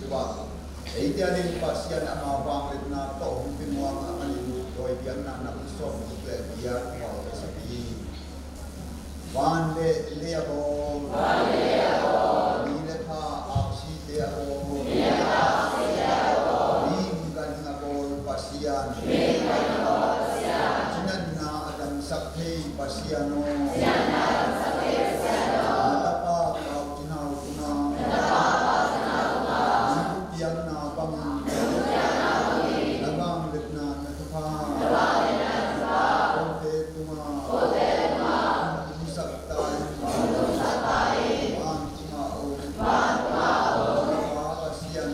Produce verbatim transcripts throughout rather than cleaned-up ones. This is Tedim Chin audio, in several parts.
Tua eite ading Pasian ama vangliatna tawh hong pia nuam ahih manin dawi biakna nang sawm guk le giat khual ka sak hi. Van le lei a bawl, mi le pha aksite a bawl, mihing ganhing a bawl Pasian, cinatna a damsak thei Pasian aw, na tapa Pau Cin Hau tungah, na thupiakna bangin, na vangliatna na thupha, kote tungah, hong sak ta in, van tungah om, Pasian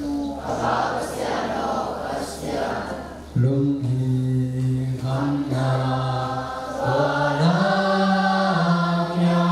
aw, lunghiham na, tua na kia.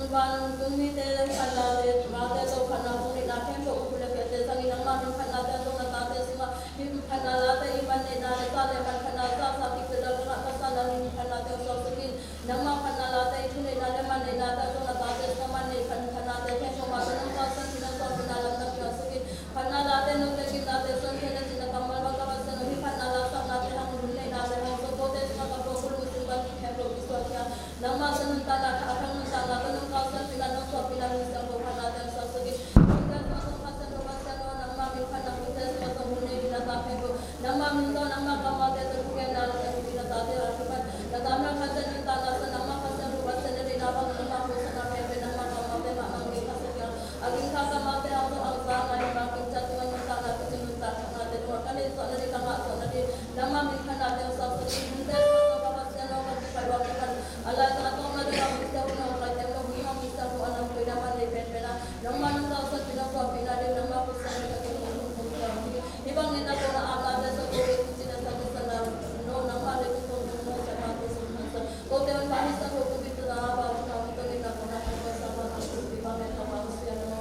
Vantungmite phatna le, mite tawh phatna kong neihna khempeuh, ukhuh le phiate zangin nangmah min phatna teng zong na tate sungah hih phatna late i man neihna le sa le man phatna sa sa kik bel a ka ngah ka sa nangin phatna teng suaksak in. Nangmah phatna late i thuneihna le man neihna teng zong na tate sungah man neih phat, phatnate khempeuh mah tawh nong tangsan pina suahpihna lamdang piangsak in. Phatna late nong pia gimnate suan thei na cihna kammal bang ka Pasian aw, hih phatna la saknate hang, hun neihnate hang, sawtkote sungah ka puak uh lungsim bangkik khempeuh kisuah khia. Nangmah tawh nuntakna, a thak nuntakna tawh nong tangsan pina, nong suahpihna lungsim bang phatnate hang suaksak in. Nangmah min phatna kong tel sungah zong hun nei ding na ta khempeuh, nangmah min tawh, nangmah kammalte tawh thugenna tawh thugenna tate a kipan na ta mel khat zet nuntakna sungah nangmah Pasian thu Pasian na deihna bang nangmah khuasakna penpen nangmah kammalte mah bang ding khasak in. A gingkha kammalte hang zong angsa ngai in, bangkim ciat tungah nuntakna kicing nuntak thaknate tungah ka neih suahna ding, ka ngah suahna ding nangmah min phatna teng suaksak in. Hunte sungah zong ka Pasian aw, ka kipah uh a kipan a Laiza tawpna ding a hun sia hun hong kai teng lo, hun hong sia hun a lampuina man nei penpen a nangmah nong tangsan pina suahpihna ding nangmah khuasakna ding ka kipah uh hong sia hun hi. Hih bangin a tawpna apnate sa ko le kicin a sa kisa na no nangmah le kizom ding no sa nate sung hansa. Kote on pa hi sa ko kubi tu na ba tu na kuto ni na ko na ko sa ba tu kubi ba me ka ba sia no.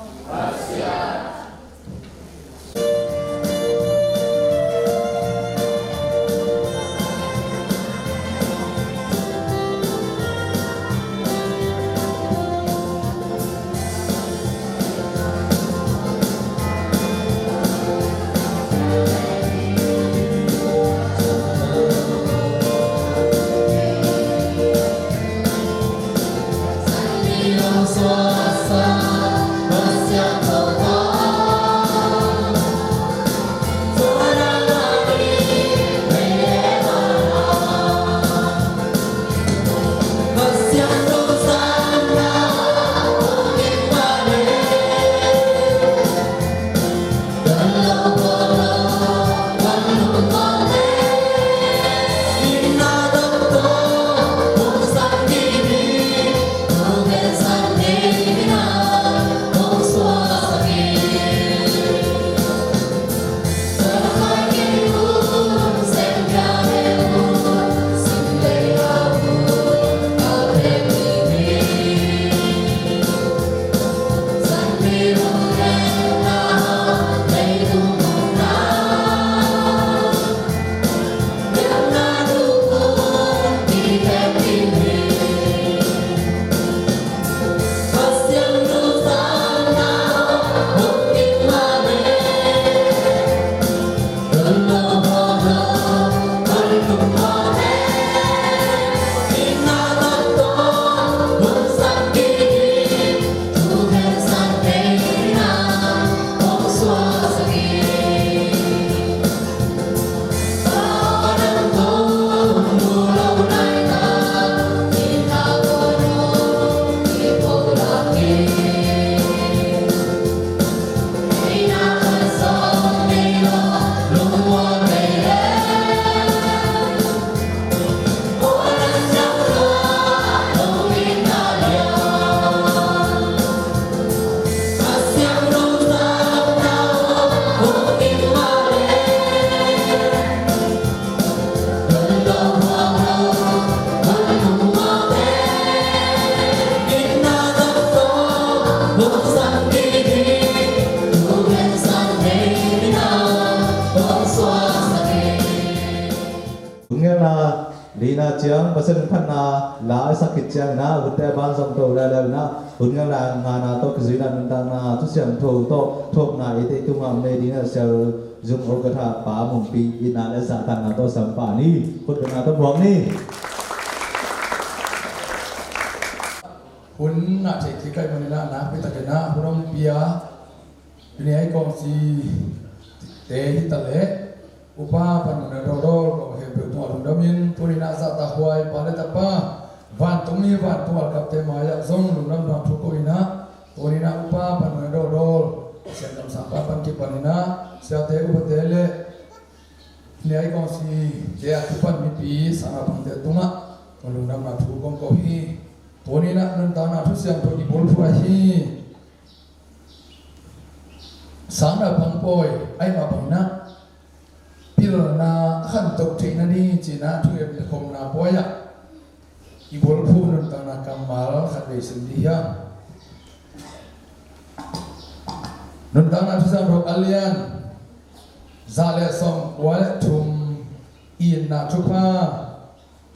Hun ngelna lina ciang Pasian phatna la i sak khit ciangin ah, hunte ban zong to leuleu in ah, hun ngelna ngana tawh kizuina nuntakna Kha Siangtho tawh thawhna eite tungah om nei dingin ah Sia Zung Okatha Pa Mungpi itna le zahtakna tawh sam pah ni. Khutbetna tawh muak ni. Hun ngah theih kik ahih manin ah nakpi takin ah hun hong pia Tuni a i kawmsite hi ta leh, upa panmun a dawdawl kong khempeuh tungah lungdamin, tuni-in a zahtakhuai pa le tapa, vantung mi vantung alkapte mai-ah zong lungdamna thu ko-in ah, tuni-in a upa panmun a dawdawl, Siangtho Sangpa pan kipanin ah, siate upate le tuni a i kawmsite a kipan mipi sangnaupangte tungah lungdamna thu kong ko hi. Tuni-in ah nuntakna thu siangtho i bulphuh ahi Sangnaupang pawi ahih mah bangin ah pilna a khantoh theih nading ci-in ah thungetna khopna pawi-ah i bulphuh nuntakna kammal khatvei sim dih hiam? Nuntakna Thusiangtho a lian za le sawm kua le thum, itna thupha,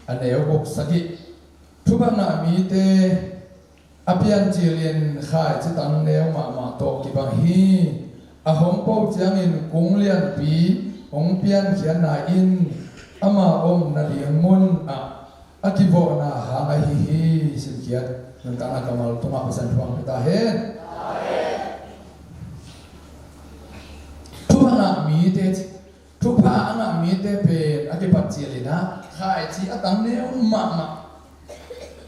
a neu guk sagih. Thupha ngah mite a piancilin khaici tangneu mahmah tawh kibang hi. A hong po ciangin kung lianpi hong piankhiatna in ama om nading mun ah a kivawhna hang ahi hi. Simkhiat. Nuntakna kammal tungah Pasian thupha hong pia ta hen. Thupha ngah mite, thupha a ngah mite pen a kipat cilinah khaici a tangneu mahmah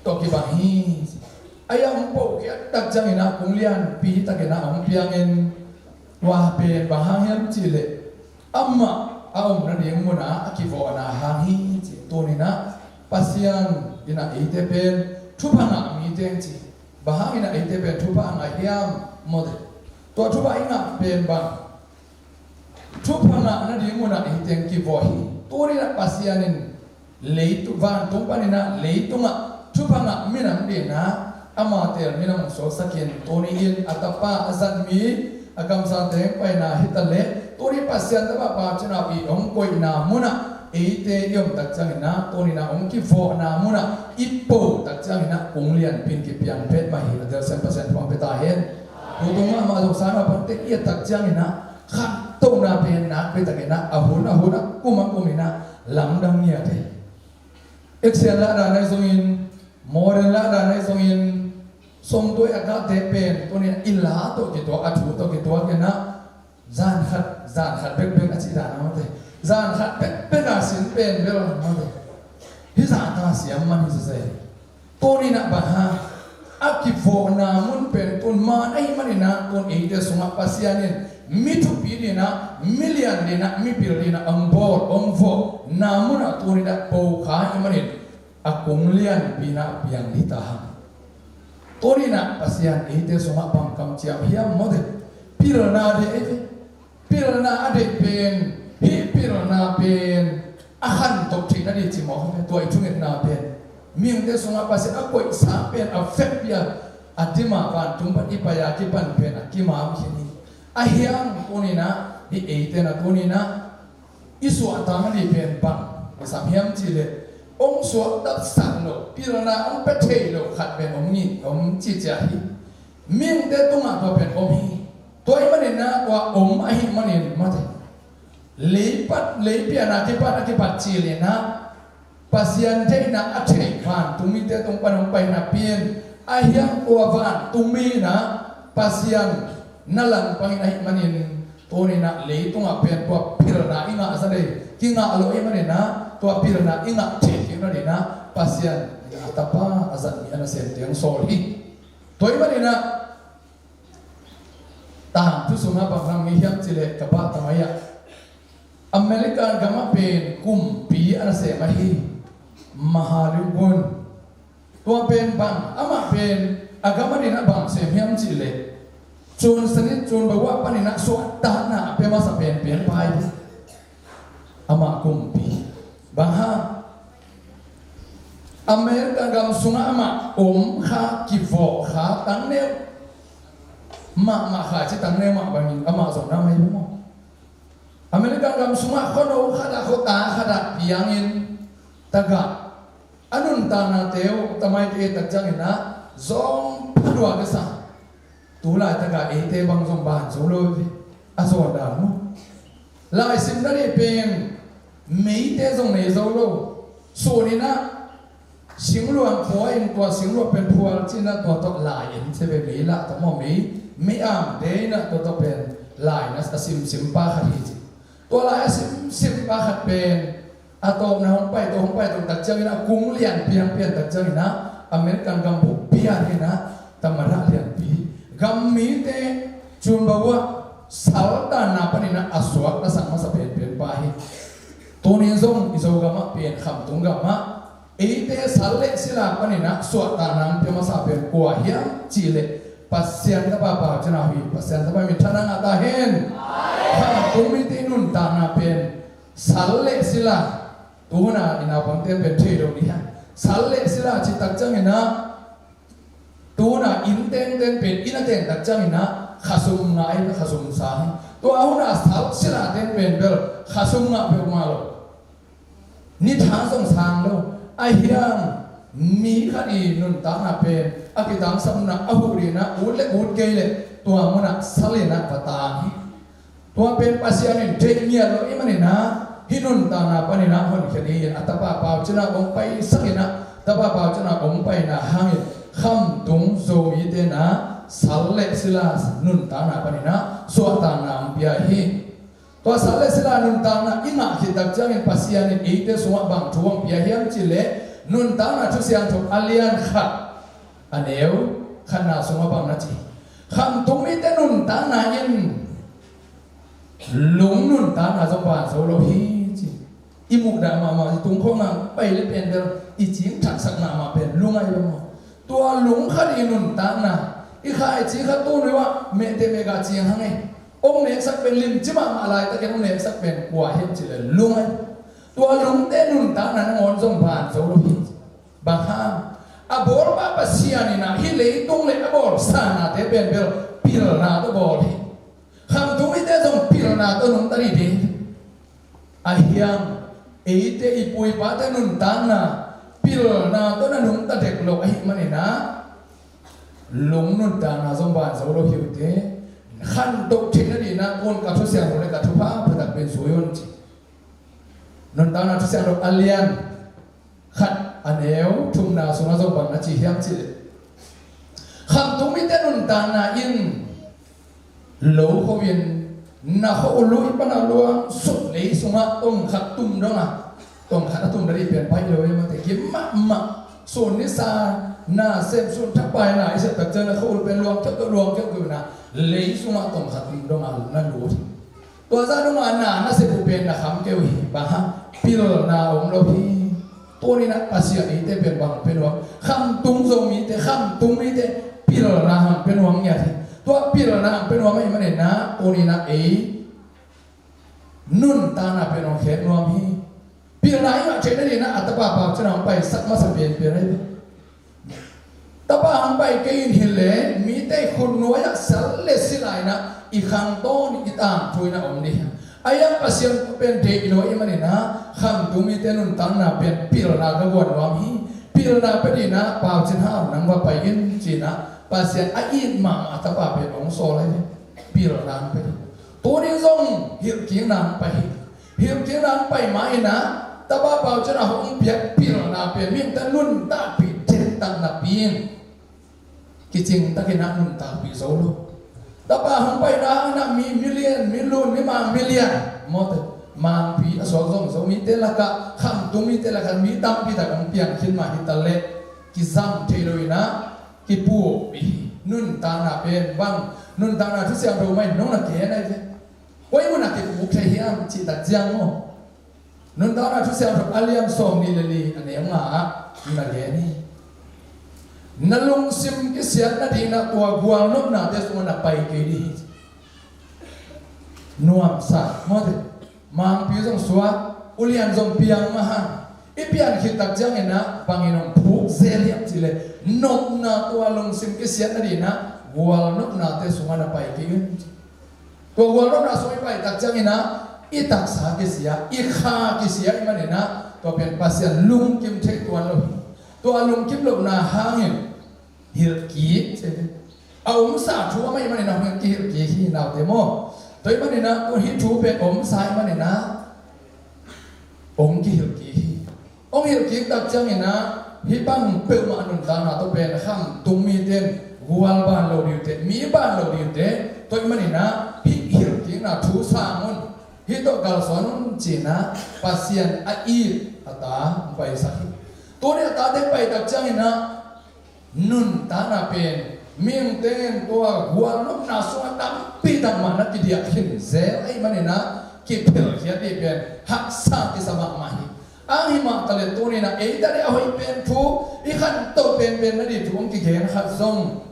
tawh kibang hi. A ia hong pohkhiat tak cianginah kung lianpi takinah hong piangin, tua pen bang hang hiam cihleh amah a om nading munah a kivawhna hang hi ci. Tuninah Pasian inah eite pen thupha ngah mite ci. Bang hanginah eite pen thupha a ngah hiam? Mawte. Tua thupha i ngah pen bang? Thupha ngah nading munah eite kivawh hi. Tuninah Pasian in leitung, vantung paninah leitungah thupha ngah minam dinah ama teel minam hong suaksakin, tuni in a tapa a zat mi a kamsangte paina hitaleh, tuni Pasian tapa Pau Cin Hau i hong koihna munah eite i om tak cianginah, tuninah hong kivawhna munah i po tak cianginah kung lianpi in kipiang phet mah hi. A telsiam Pasian thupha hong pia ta hen. Tutung mahmah zong sang a pangte i et tak cianginah khantohna pen nak pia takinah a hun a hun a kum a kuminah lamdang ngiat hi. Action lah dan ahi zongin, modern lah dan ahi zongin, sawmtuai a kate pen tuninah i la tawh kituak, a thu tawh kituak inah zan khat, zan khat bekbek a cih dan a mawte. Zan khat bekbek a sin pen bel mawte. Hih zan ta siam man hi sasai. Tuninah bang hang? A kivawhna mun pen tun man ahih maninah tun eite sungah Pasian in mi thupi dinah, mi lian dinah, mi pil dinah hong bawl, hong vawhna munah tuninah po kha ahih manin a kung lianpi inah piang ding ta hang. Tuninah Pasian eite sungah bang kamciam hiam mawte? Pilna deih ei ve. Pilna a deih pen, hih pilna pen a khantoh theihna ding ci mawk hi ve. Tua i thungetna pen mihingte sungah Pasian a koihsa pen a fekpi a, a dim a vantung pan i pai a kipan pen a kimam khin hi. A hiang tuninah hih eite na tuninah i suahtakna ding pen bang kisam hiam cihleh, hong suahtaksak lo, pilna hong pia thei lo khat pen om ngei, om cihcia hi. Mihingte tungah tua pen om hi. Tua ahih maninah tua om ahih manin mate, leipat, leipian a kipat, a kipat cilinah Pasian theihna a thei vantung mite tung pan hong pai napi in, a hiang tua vantung mi inah Pasian na langpangin ahih manin, tuninah leitungah pen tua pilna i ngah za dei, kingah lo ahih maninah tua pilna i ngah theih kik nadinah Pasian inah a tapa a zat mi a nasemte hong sawl hi. Tua ahih maninah Tangthu sungah bang hang hi hiam cihleh ka pah tamai ah, America gamah pen kumpi a nasem ahi Maharishi Gun. Tua pen bang, amah pen a gam a dinah bang sem hiam cihleh, cun sanit cun bawa paninah suahtakna a pia masa penpen pa hi. Amah kumpi. Bang hang? America gam sungah amah om kha, kivawh kha, tangneu mahmah kha, ci tangneu mah bangin amah zong na mai maw? America gam sungah khuano khatah, khuata khatah piangin tagah a nuntaknate uh tamaite tak cianginah zong phalua ka sa. Tu laitakah eite bang zong ban zo lo hi ve. A zawn dan mu. Laisim na neih pen meite zong nei zo lo. Suninah singluang pua in tua singluang pen phual cinah tua tawh lai in ci ve, mei lah tawh maw, mei, mei am deinah tua tawh pen lai na a simsim pa khat hi ci. Tua lai a simsim pa khat pen a tawpna hong pai tawh, hong pai tawh tak cianginah kung lianpi hong pian tak cianginah American gam buppi ah hinah tamada lianpi gam mite cun bawa saltanna paninah a suak na sak masa penpen pa hi. Tunin zong i Zogamah pen khamtung gamah eite sal le sila paninah suahtakna hong pia masa pen kua hiam cihleh Pasian tapa Pau Cin Hau hi. Pasian tapa min thang a ngah ta hen. Khamtung mite nuntakna pen sal le sila, tuhuna i naupangte pen thei lo dih hiam? Sal le sila cih tak cianginah tuhuna inn tengteng pen inn a teng tak cianginah khasum ngah in, khasum sang hi. Tua hun a sal sila ten pen bel khasum ngah peuhmah lo. Ni tha zong sang lo. Ahi hang mi khat i nuntakna pen a kitangsapna a huh ding in ah ut le ut kei le tua mun ah sal in ah va tang hi. Tua pen Pasian in deih ngiat lo ahih manin ah hih nuntakna panin ah honkhia dingin a tapa Pau Cin ah hong paisak in ah, tapa Pau Cin ah hong paina hangin Khamtung Zomite in ah sal le sila nuntakna panin ah suahtakna hong pia hi. Tua sal le sila nuntakna i ngah khit tak ciangin Pasian in eite sungah bang thu hong pia hiam cih leh, Nuntakna Thu Siangtho a lian khat, a neu khatna sungah bang na ci? Khamtung mite nuntakna in lung nuntakna zong ban zo lo hi ci. I muhdah mahmah, i tung khawng a pai le pen bel i cing thaksak mahmah pen lung ahi lo maw? Tua lung khat i nuntakna, i kha i ci kha tun uh ah mehteh mehgah cing hang e. Hong neksak pen limci mahmah laitakin hong neksak pen kua hiam cih leh lung ahi. Tua lungte nuntakna nangawn zong ban zo lo hi. Bang hang? A bawlpa Pasian in ah hih leitung le a bawlsa nate pen bel pilna tawh bawl hi. Khamtung mite zong pilna tawh nungta ding hi. Ahi hang eite i pu i pate nuntakna pilna tawh na nungta dek lo ahih manin ah lung nuntakna zong ban zo lo hi uh teh. Khantoh theihna dingin ah kun ka thusiangtho le ka thupha pha tak pen zui un ci. Nuntakna Thu Siangtho a lian khat, a neu thumna sungah zong bang na ci hiam cih leh, Khamtung mite nuntakna in lo kho in, na kho uh lui pan a luang suk lei sungah tong khat tum dong a, tong khat a tum dong i pen pai lo e, mate kim mahmah. Sun nisa na sem, sun thapai na i sep tak ciang na kho uh pen luang keuhkeuh, luang keuhkeuh na lei sungah tong khat tum dong a na lut. Tua zah dong a na na sep uh pen na kham kei uh hi, bang hang? Pilna om lo hi. Tuni in ah Pasian eite pen bang pia nuam? Khamtung Zomite, Khamtung mite pilna hong pia nuam ngiat hi. Tua pilna hong pia nuam ahih manin ah tuni in ah ei nuntakna pen hong khek nuam hi. Pilna i ngah theihna dingin ah a tapa Pau Cin ah hong paisak masa pianpian ahi hi. Tapa hong pai kei in hi leh mite khutnuai ah sal le sila in ah i khangtawn i tangthu in ah om ding hi. Ahi hang Pasian pen deih lo ahih manin ah Khamtung mite nuntakna pen pilna ka guan nuam hi. Pilna pia dingin ah Pau Cin Hau nang va pai in ci-in ah Pasian a it mahmah a tapa pen hong sawl ahi hi. Pilna hong pia ding. Tuni zong hilhkikna hong pai hi. Hilhkikna hong pai ma in ah tapa Pau Cin ah hong piak pilna pen mihingte nuntakpih dektak napi in kicing takin ah nuntakpih zo lo. Tapa hong paina hangin ah mi million, mi lun, mi mang million, mawte, mangpi a suak zong zo mite lakah, Khamtung mite lakah mi tampi tak hong piang khin mah hi ta leh kizang thei lo in ah kipukpih hi. Nuntakna pen bang, Nuntakna Thu Siangtho mah in nong na gen ahi ve. Koi mun ah kipuk thei hiam cih tak ciang maw? Nuntakna Thu Siangtho a lian sawmnih le li, a neu nga ah na gen hi. Na lungsim kisiat nadingin ah tua gualnopnate sungah na pai kei ding hi. Nuamsa, mawte, mangpi zong suak, ulian zong piang mah hang. I pian khit tak ciangin ah bangin hong phuk zel hiam cih leh, nopna, tua lungsim kisiat nadingin ah gualnopnate sungah na pai kei un. Tua gualnopna sung i pai tak ciangin ah i taksa kisia, i kha kisia ahih manin ah tua pen Pasian lungkim thei tuan lo hi. Tua lungkim lohna hangin hilhkik ci hi. A omsa thu amah ahih manin ah hong kihilhkik hi, naute maw. Tua ahih manin ah tua hih thu pen omsa ahih manin ah hong kihilhkik hi. Hong hilhkik tak ciangin ah hih bang peuhmah nuntakna tawh pen Khamtung mite in gual ban lo ding uh teh, mi ban lo ding uh teh, tua ahih manin ah hih hilhkikna thu sang un, hih tawh kalsuan un ci-in ah Pasian a it a ta hong paisak hi. Tuni a tate pai tak ciangin ah nuntakna pen mihingte in tua gualnopna sungah tampi tak mah na kidiah khin zel ahih manin ah kiphelkhiat ding pen haksa kisa mahmah hi. Ahih mah taleh tuni in ah eite ading a hoih pen thu, i khantoh penpen nading thu hong kigen khat zong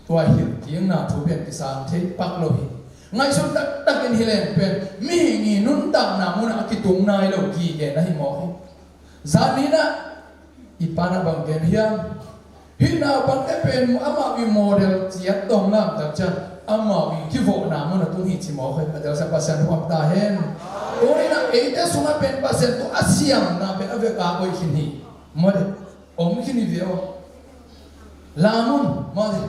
tua hilhkikna thu pen kisang thei pak lo hi. Ngaihsun taktakin hi leng pen mihing i nuntakna munah a kitung nai lo kigen ahi mawk hi. Zan ni in ah i pa'n ah bang gen hiam? Hih naupangte pen amau i model ciat tawh lamdang ciang, amau i kivawhna mun a tung hi ci mawk hi. A telsiam Pasian thu a pia ta hen. Tuni-in ah eite sungah pen Pasian thu a siamna pen a vek a koih khin hi. Mawk hi. Om khin hi ve aw. Lam un, mawk hi.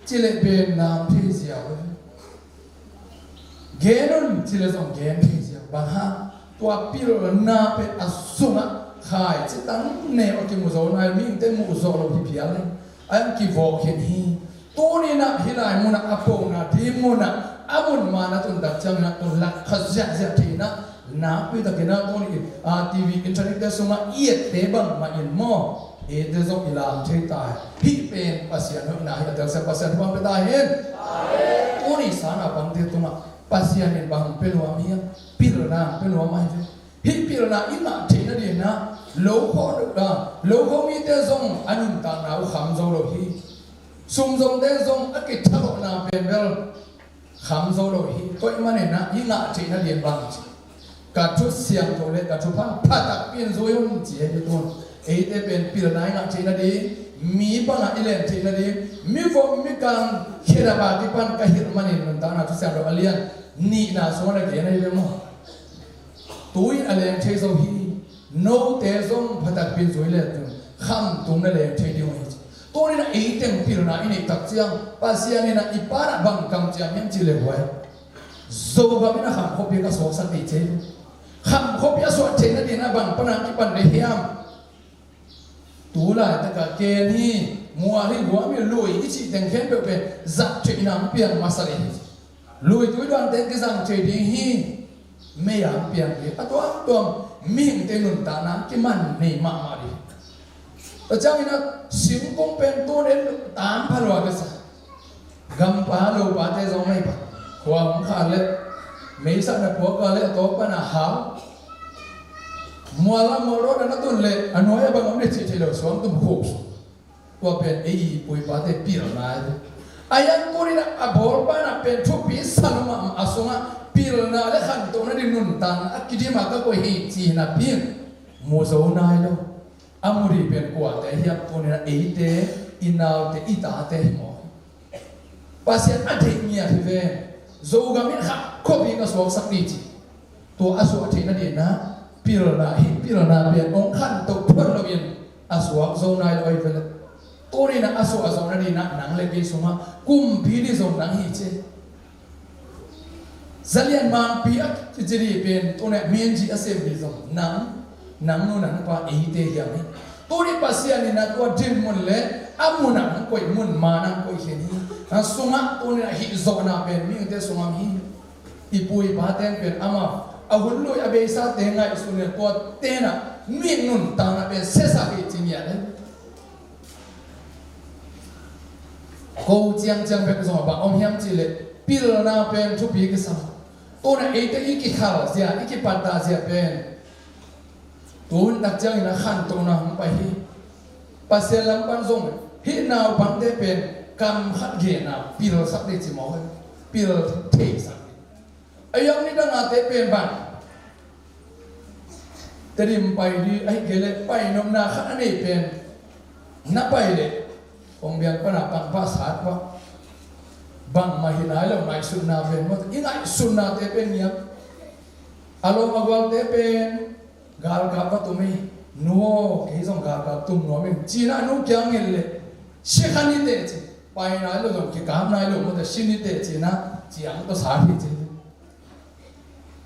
Ci leh pen lam thei ziau hi. Gen un ci leh zong gen thei ziau. Bang hang, tua pilna pen a sungah khaici tang neu a kimu zo nai, mihingte muh zawh lo hi phial hi. A hong kivawh khin hi. Tuni-in ah hih lai munah a pona ding munah a mun man a tun tak ciangin ah tun lak kha ziahziah thei-in ah, nakpi takin ah tuni-in ah T V, internet te sungah i ette bangmah in maw, eite zong i lam thei ta hi. Hih pen Pasian hoihna hi. A telsiam Pasian thu a pia ta hen. Tuni sang a pangte tungah Pasian in bang pia nuam hiam? Pilna pia nuam ahi ve. Hih pilna i ngah theih nadingin ah lokhaw, ah, lokhaw mite zong a nuntakna uh kham zo lo hi. Sumzongte zong a kithalawhna pen bel kham zo lo hi. Tua ahih manin ah i ngah theih nading bang ci, ka thu siangtho le ka thupha pha takpi in zui un ci hi. Tun eite pen pilna i ngah theih nading, mi bangah i len theih nading, mivom mikang khedap a kipan ka hilh manin nuntakna thu siangtho a lian nihna sungah na gen ahi ve maw? Tu-in a leng thei zo hi. Note zong pha takpi in zui le tun khamtung na leng thei ding uh hi. Tuni-in ah ei teng pilna i neih tak ciang Pasian in ah i pan ah bang kamciam hiam cih leh, huai Zogam in ah kham khuapi ka suaksak ding ci hi. Kham khuapi a suah theih nadingin ah bang pan a kipan ding hiam? Tu laitak a ken hi, mual hi, guam hi, lui i cih teng khempeuh pen zat theihna hong piang masa ding hi. Lui tui duang teng kizang thei ding hi. Mei a hong piang ding, a tuamtuam mihingte nuntakna kiman nei mahmah ding. Tua ciangin ah singkung pen tun en tam pha lua ka sa. Gampa lopate zong mei pan khua hong khan leh, meisakna puak a leh a tawp pan a hau. Mual a mual rawt a na tun leh a nuai a bang om le cih thei lo, suang tum khuk sung. Tua pen ei i pu i pate pilna hi. A yang kunin a bawl pan a pen thupi sa lo mahmah a sungah pilna le khantohna ding nuntakna a kidim a ka koih hi ci napi in mu zo nai lo. A mu ding pen kuate hiam? Tuni-in ah eite, i naute, i tate hi maw? Pasian a deih ngiat hi ve. Zogam in kham khuapi ka suaksak ding ci. Tua a suah theih nadingin ah pilna, hih pilna pen hong khantoh phot loin a suak zo nai lo ahi ve leh. Tuni-in ah a suah zo nadingin ah nang le kei sungah kumpi ding zong nang hi ci. Zalian mangpi a kici ding pen tuni-in ah minji a sem ding zong nang, nang nu nang pa eite hiam hi. Tuni Pasian in ah tua dinmun le a mun a hong koih, mun man a hong koih khin hi. A sungah tuni-in ah hih zawhna pen mihingte sungah hi. I pu i pate pen amau a hun lui a beisate ngaihsun in ah tuate in ah mi nuntakna pen siasak hi ci ngiat hi. Ko ciangciang bek zong a bang om hiam cih leh pilna pen thupi kisam. Tuni-in ah eite i kikhal zia, i kipattah zia pen tu hun tak ciangin ah khantohna hong pai hi. Pasian lam pan zong hih naupangte pen kam khat gen a pilsak ding ci mawk hi. Pil theisak ding. A yang nidang a te pen bang, Tedim pai ding ahih kei leh pai nopna khat a nei pen na pai leh kong biang pan a pangpah sat pah. Bangmah hi nai lo, ngaihsutna pen maw, i ngaihsutnate pen ngiat. A lawm a gualte pen galkap va tum hi. Nu aw, kei zong galkap tum nuam ing ci-in ah nu kiang ngen leh si kha ni teh ci. Pai nai lo zong kikap nai lo maw, si ni teh ci-in ah ciang tawh sat hi ci.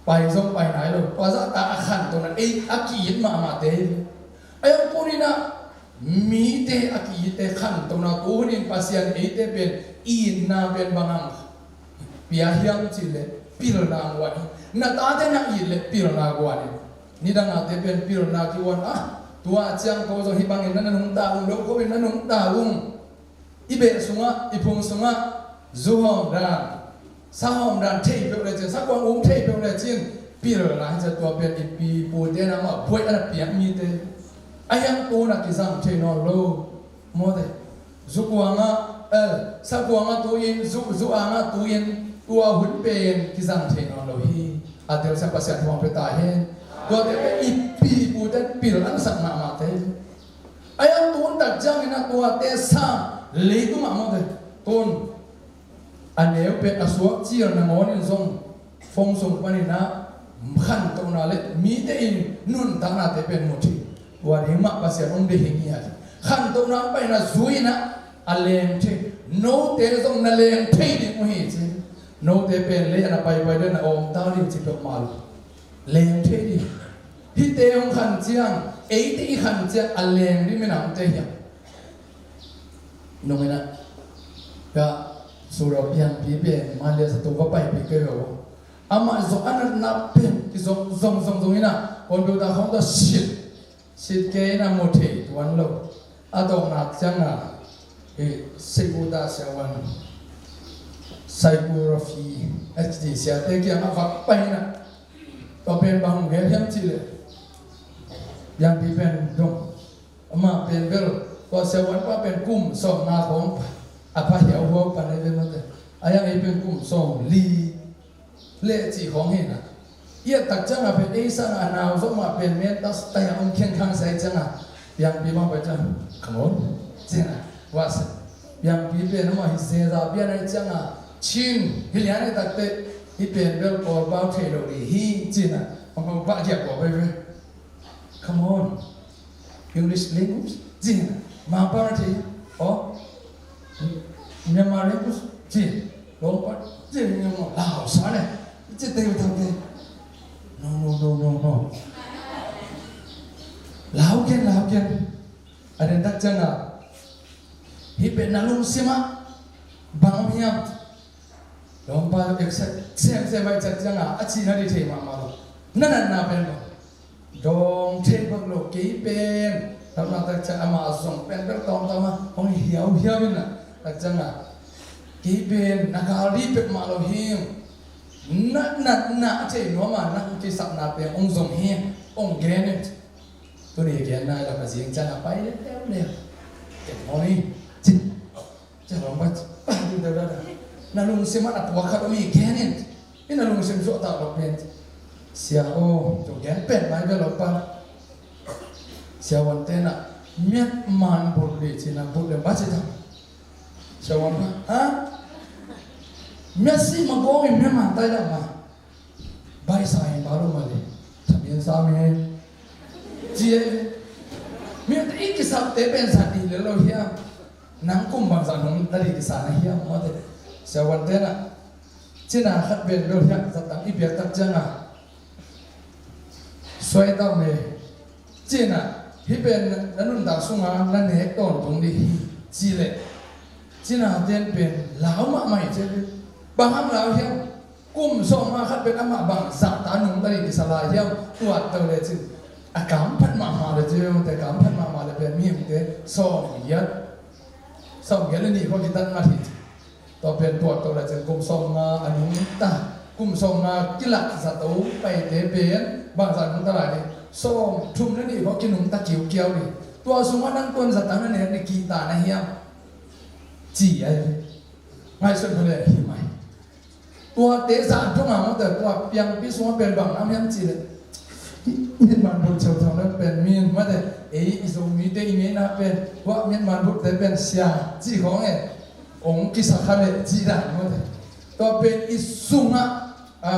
Pai zong pai nai lo. Tua zahta a khantohna ei a ki-it mahmahte hi. A yang kunin ah mite a ki-itte khantohna tu hunin Pasian eite pen itna pen bang hang pia hiam cih leh pilna guan hi. Na tate na it leh pilna guan hi. Nidang a te pen pilna kiguan a, tua ciang ko zong hih bangin na na nungta ung, lo ko in na nungta ung. I beh sungah, i phung sungah zu hawm dan, sa hawm dan thei peuh lecin, sakuang um thei peuh lecin pilna hi cia. Tua pen i pi pute na mah buai a na piak mite. A hiang tu na kizang thei nawn lo. Mawte, zu kuangah, eh, sa kuangah tu-in, zu, zu angah tu-in, tua hun pen kizang thei nawn lo hi. A telsiam Pasian thuang pe ta hen. Tuate pen i pi pute pil an sak mahmahte. A hiang tun tak ciangin a tuate sang leitung ah mawte. Tun A neu pen a suak cil nangawn in zong phone sung panin ah khantohna le mite in nuntaknate pen mu thei. Tua ding mah Pasian hong deih hi ngiat hi. Khantohna panin ah zui in ah a leng thei. Note zong na leng thei ding uh hi ci. Note pen lei a na paipai den a awmta ding ci peuhmah lo. Leng thei ding. Hihte hong khan ciang, eite i khan ciang a leng ding minamte hiam? Nung in ah ka surau pianpi pen Malaysia tu va paipih kei lo. Amah zong a natna pen kizong zong zong zong in ah computer khawng tawh sit sit kei in ah mu thei tuan lo. A tawpna ciang a, eh, Sekuta siavuan, Saikurafi, H D siate kiang a va pai in ah, tua pen bang hong gen hiam cih leh, pianpi pen dong. Amah pen bel, tua siavuan pa pen kum sawmnga khawng a pha hiauhuau pan ei ve mate. A yang ei pen kum sawmli le cih khawng hi na. I et tak ciang a pen ei sang a nau zong mah pen mentas tai a om khengkhang sai ciang a, pianpi bang pai ciang, "Come on," ci na. Wah se. Pianpi pen amah hi zeza pian ai ciang a, "Chin, hi lian ai tak te, hi pen bel Kawlpau thei lo ding hi," ci na. Bang bang bah giak kua pai ve. "Come on. English language," ci na. "Mangpau na thei, oh, Myanmar language," ci. "Lawngpat," ci, "Myanmar, Lao sa ne," ci te u tam te. "No, no, no, no, no. Lau ken, lau ken." A den tak ciang a, "Hi pen na lungsim ah bang om hiam?" Lawmpa, "Ek sek, sem sem vai chat ciang a, a ci na di thei mahmah lo. Na natna pen bang?" "Dawng thei bang lo, kei pen," lam na tak ciang amah zong pen bel tawmtawm a hong hiauhiau in a, tak ciang a, "Kei pen na gal di pek mah lo hi. Na natna a thei nuam a, na hong kisapna pen hong zong hi," hong gen in. Tuni gen nai lo, a zing ciang a pai leuleu. "Ken mawh ni," ci. Sia lawng bai, bai ding deuh deuh. "Na lungsim ah na puak khat om hi, gen in. Hi na lungsim suahtak lo pen." "Sia aw, tu gen pen mai bia lo pan." Siavuan te na, "Miat man but li," ci na, "But lem ba ci ta?" Siavuan pa, "Ha? Miat si ma gong in miat man tai dah ma." "Bai sa in ba lo ma li. Thamin sa mi," ci e. "Mi te i kisap te pen sa di le lo hiam? Nang kum bang sa nung ta di kisa na hiam?" Mawte. Siavuan te na, "Cina khat pen lo hiam, sa tang i biak tak ciang a suai tau me. Cina, hi pen na nuntak sunga na nek tawntung di hi," ci le. Cina ten pen lau mahmah hi ci. "Bang hang lau hiam? Kum sawm nga khat pen amah bang zahta nungta ding kisa lai hiam?" Tuat to le cin, a kamphat mahmah le cin, te kamphat mahmah le pen mihingte sawm giat, sawm giat le nih khua kitat ngat hi. Tua pen tuat to le cin kum sawm nga a nungta, kum sawm nga kilak zato paite pen bang zah nungta lai ding? Sawm thum le nih khua kinungta kiukiau ding. Tua sungah nang tuan zatang na nek ni kihta na hiam? Ci ai. Ngaihsun kha le hi mai. Tuate zah thong a mawte, tua piangpi sungah pen bang nam hiam ci le. Miat man bul ceu thang le pen min mawte. Ei i Zomite i ngeina pen, tua miat man bul te pen sia ci khong e. Ong kisa kha le ci dan mawte. Tua pen i sungah, a,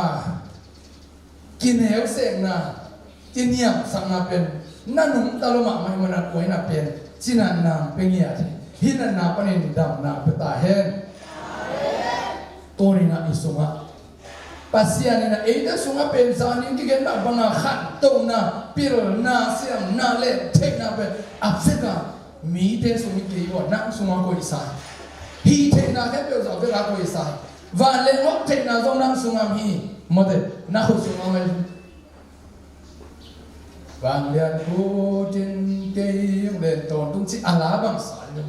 kineusekna, kiniamsakna pen na nungta lo mahmah i mana tua ina pen cina nang pe ngiat hi. Hih natna panin damna pe ta hen. Tuni na i sungah Pasian in a eite sungah pen zanin kigen mah banga khantohna, pilna, siamna le theihna pen a seka mite sung hi kei uh a, nang sungah koihsa hi. Hih theihna khempeuh zah vela koihsa hi. Vanleng hawk theihna zong nang sungah hi. Mawte, na khut sungah hi. Vanglian khut in kei hong len tawntung ci a la bangsa hi.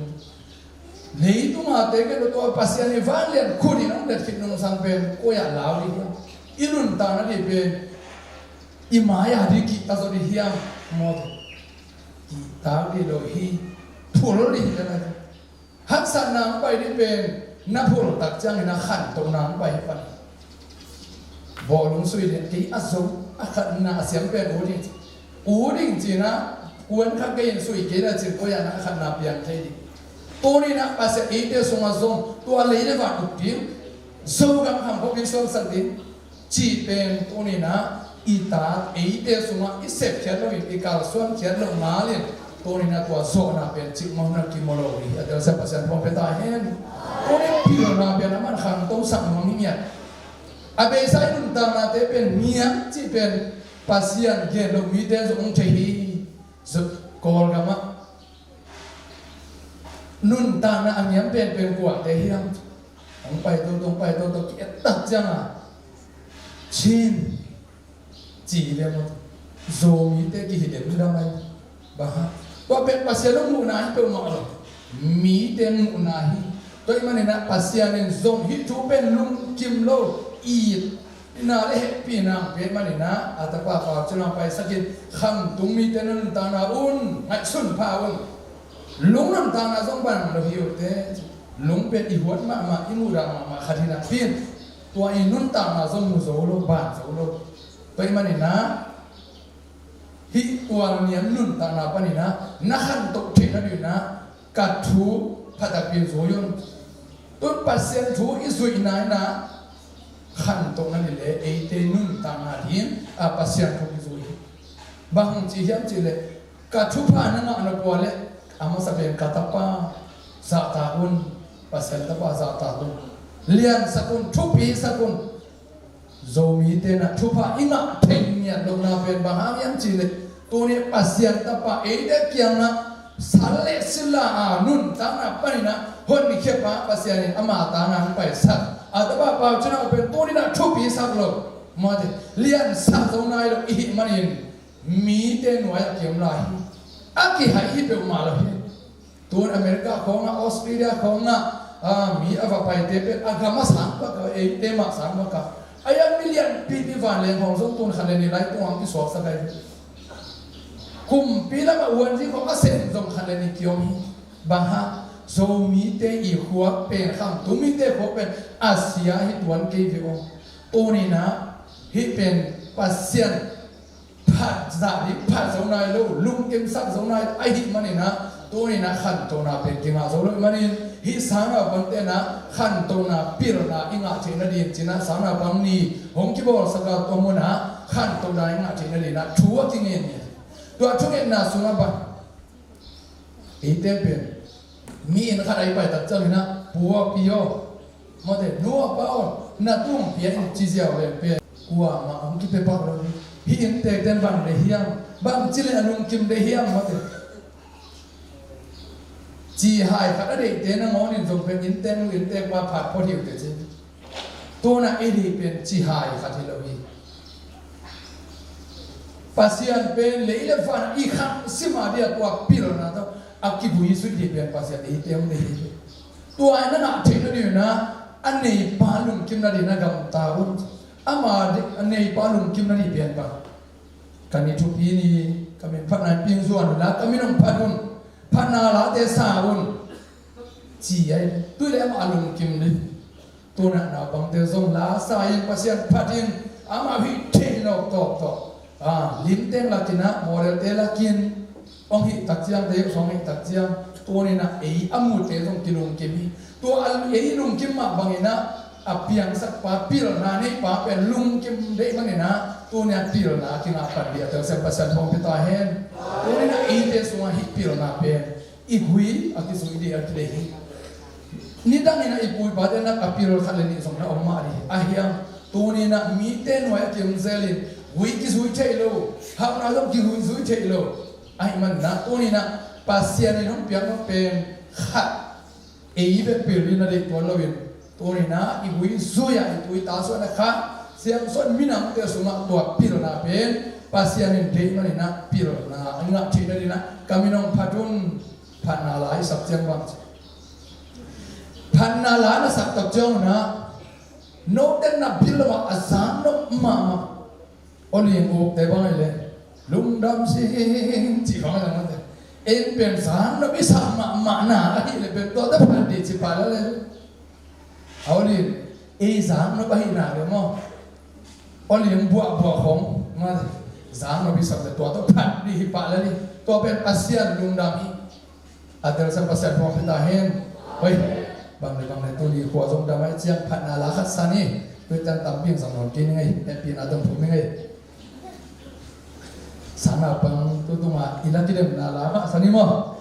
Leitung a te kei lo tua Pasian hi vanglian khut in hong let khit nungsang pen koi ah lau ding hiam? I nuntakna ding pen i mai-a ding kihta zaw ding hiam? Mawte, kihta ding lo hi. Phul ding hi lai. Haksatna hong pai ding pen na phul tak ciangin a khantohna hong pai hi pan. Bawlung sui lian kei a zo a khatna a siam pen u ding. U ding cina kuan kha kei in sui kei la cin koi a na khatna piang thei ding. Tuni na Pasian eite sungah zong tua lei le van uk ding. Zogam kham khopin suansak ding cih pen tuni-in ah i ta eite sungah i sepkhiat loin i kalsuankhiat loh ngalin tuni-in ah tua zawhna pen cikmah hun ah kimu lo hi. A telsiam Pasian thupha pia ta hen. Tuni pilna pen a man khangtosak nuam hi ngiat. A beisa i nuntaknate pen ngiat cih pen Pasian gen loh mite zong hong thei hi. Kawlgamah nuntakna a ngiam penpen kuate hiam? Hong pai toto, hong pai toto, ki-et tak ciangin Chin ci ve maw? Zomite kihidem dam ai. Bang hang? Tua pen Pasian hong muhna hi peuhmah lo. Mite muhna hi. Tua ahih manin ah Pasian in zong hih thu pen lungkim lo, it na le hehpihna hong pia ahih manin ah a tapa Pau Cin Hau paisakin khamtung mite nuntakna un ngaihsun pha un. Lung nuntakna zong bang lo hi uh teh. Lung pen i huat mahmah, i muhdah mahmah khat hi napi-in tua i nuntakna zong mu zo lo, ban zo lo. Tua ahih manin ah hih tua niam nuntakna panin ah na khantoh theihna dingin ah ka thu pha takpi zui un. Tun Pasian thu i zuihna in ah khantohna ni le eite nuntakna dingin ah Pasian thu i zui hi. Bang hong ci hiam cih leh ka thupha na ngah nop uh leh a masa pen ka tapa zahtak un, Pasian tapa zahtak un, liansak un, thupisak un. Zomite in ah thupha i ngah thei ngiat lohna pen bang hang hiam cih leh tuni Pasian tapa eite kiangah sal le sila a nuntakna panin ah honkhia pa Pasian in ama tangah hong paisak a tapa Pau Cin Hau pen tuni in ah thupisak lo, mate, liansak zo nai lo i hih manin mite nuai-ah kiom lai hi. A kihaih hi peuhmah lo hi. Tun America khawngah, Australia khawngah, ah, mi a va paite pen a gam a sang bak a, eite mah sang bak a. A ian milian pipi vanleng khawng zong tun khat le nih lai tungah kisuaksak ahi. Kumpi lamah uanzi khawng a sem zong khat le nih kiom hi. Bang hang? Zomite i khuak pen, khamtung mite khuak pen a sia hi tuan kei ve aw. Tuni in ah hih pen Pasian phat zah ding phat zo nai lo, lungkimsak zo nai lo ahih manin ah tuni in ah khantohna pen kingah zo lo ahih manin hih sangnaupangte in ah khantohna pilna i ngah theihna dingin ci-in ah sangnaupang ni hong kibawlsak a, tua munah khantohna i ngah theihna dingin ah thu a kingen hi. Tua thungetna sungah bang eite pen mi inn khat ah i pai tak ciangin ah, pu aw, pi aw, mate, nu aw, pa aw, na tung pia in ci ziau leng pen kuamah hong kipia pak lo hi. Hih inntekte in bang deih hiam, bang ci leh a lungkim deih hiam, mate. Cihai khat a deihte nangawnin zong pen inntek nu inntek pa phat phot hi uh teh ci. Tun ah i deih pen cihai khat hi lo hi. Pasian pen lei le van i khangsim a dia tua pilna tawh a kivui suk ding pen Pasian eite hong deih hi. Tua i na ngah theihna dingin ah a neipa lungkimna dingin ah gamta un. Ama a neipa lungkimna ding pen bang? Ka ni thupi ni, ka min phatna in ping zuan un la, ka min hong phat un, phatna late sa un, ci ahi. Tua leh amah a lungkim ding. Tun ah naupangte zong la sa in, Pasian phat in, amah hih thei nawk tawktawk. Ah, limteng lakin ah, modelte lakin hong hih tak ciang, te hong hih tak ciang, tuni in ah ei a mute zong kilungkim hi. Tua a ei lungkim mah bangin ah a piangsak pa, pilna nei pa pen lungkim deih manin ah tuni a pilna a kingah pan ding a telsiam Pasian thupha pia ta hen. Tuni in ah eite sungah hih pilna pen i gui a kizui ding a kideih hi. Nidangin ah i pu i pate in ah a pil khat le nih zong na om mah ding hi. Ahi hang tuni in ah mite nuai a kiom zelin gui kizui thei lo, hauhna zong kizui zui thei lo. Ahih manin ah tuni in ah Pasian in hong piak nop pen khat ei bek pil ding na deih tuan loin, tuni in ah i gui zui-a i tu i ta suahna kha, siangsuan minamte sungah tua pilna pen Pasian in deih manin ah pilna a ngah theihna dingin ah ka min hong phat un. Phatna la i sak ciang bang ci? Phatna la na sak tak ciang un ah note na bil lo ah a zang nop mahmah. Aw ling ukte bang ahi leh lungdam sing cih bang ahi leh mate. Ei pen zang nop i sak mahmahna ahih leh pen tuate phat ding ci pah lel e. Aw ling, ei zang nop ahihna leh maw, aw ling buahbuah khong mate, zang nop i sak leh tua tawh phat ding hi pah lel e. Tua pen Pasian lungdam hi. A telsiam Pasian thupha pia ta hen. Hoi. Bang le bang le tuni khua zong dam ahih ciang phatna la khat sa ni. Tua ciang tampi zong nawn kei ning ei. Hehpihna tawh phung ning ei. Sang naupang tu tungah i la kidemna la mah sa ni maw?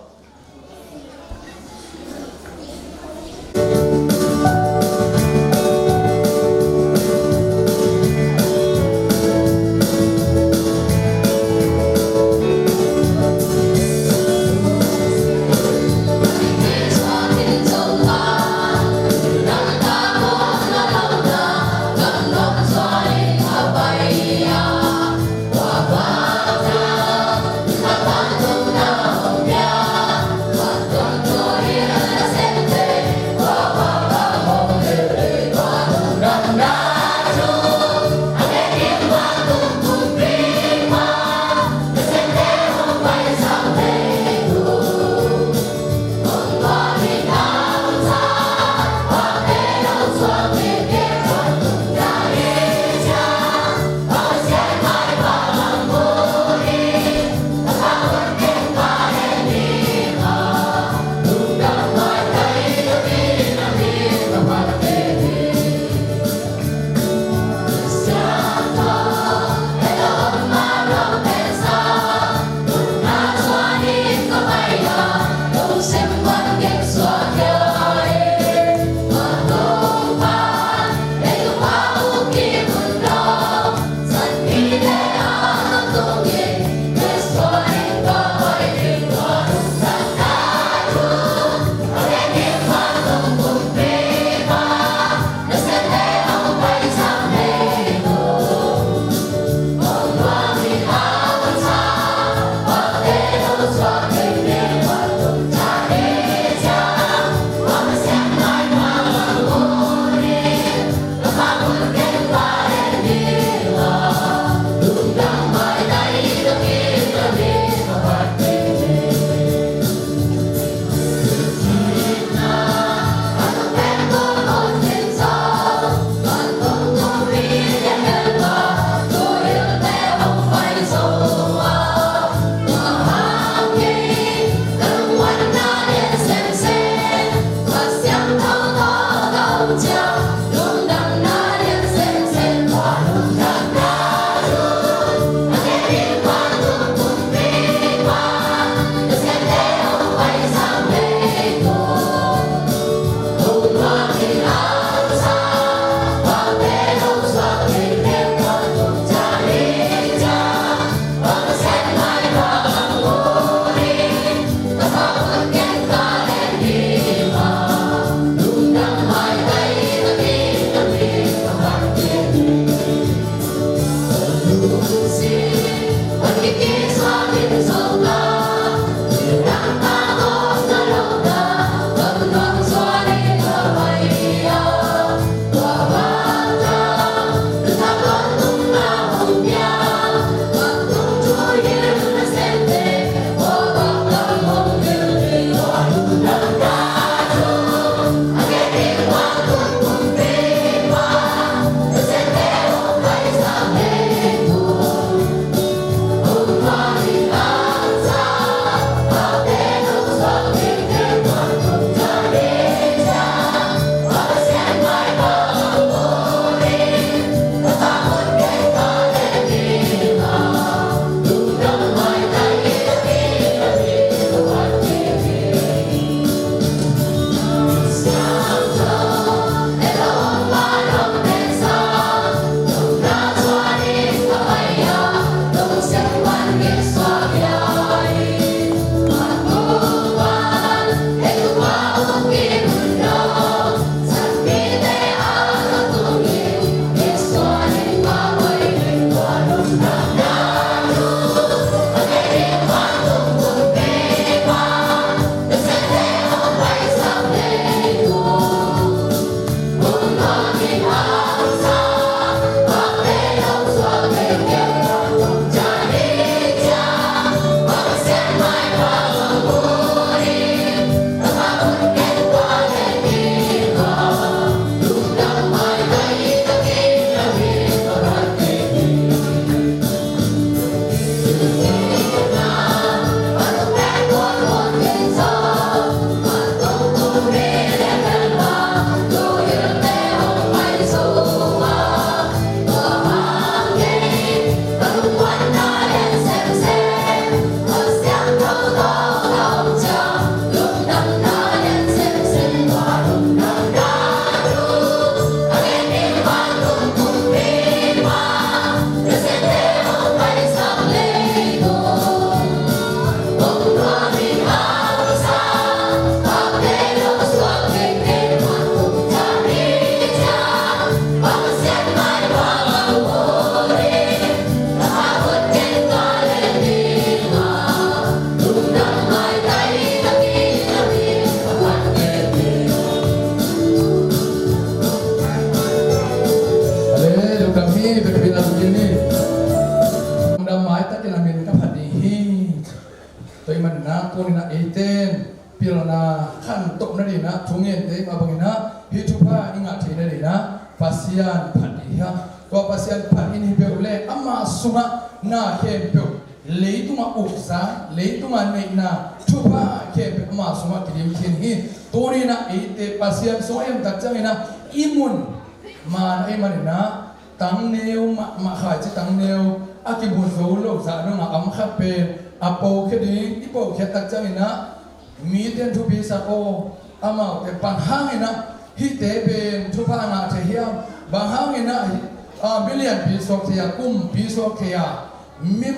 Na thungente mah bangin ah hih thupha i ngah theihna dingin ah Pasian phat ding hi a. Tua Pasian phat in hi peuh le ama sungah na khempeuh leitungah uksa, leitungah neihna thupha khempeuh ama sungah kidim khin hi. Tuni-in ah eite Pasian sungah i om tak ciangin ah i mun maan ahih manin ah tangneu mahmah, khaici tangneu a kibun zo lo zah dongah a om khat pen a pokhia ding, i pokhia tak ciangin ah mite in thupi sak aw, amaute bang hangin ah hihte pen thupha ngah thei hiam, bang hangin ah hi, a, milianpi suak thei a, kumpi suak thei a, mi,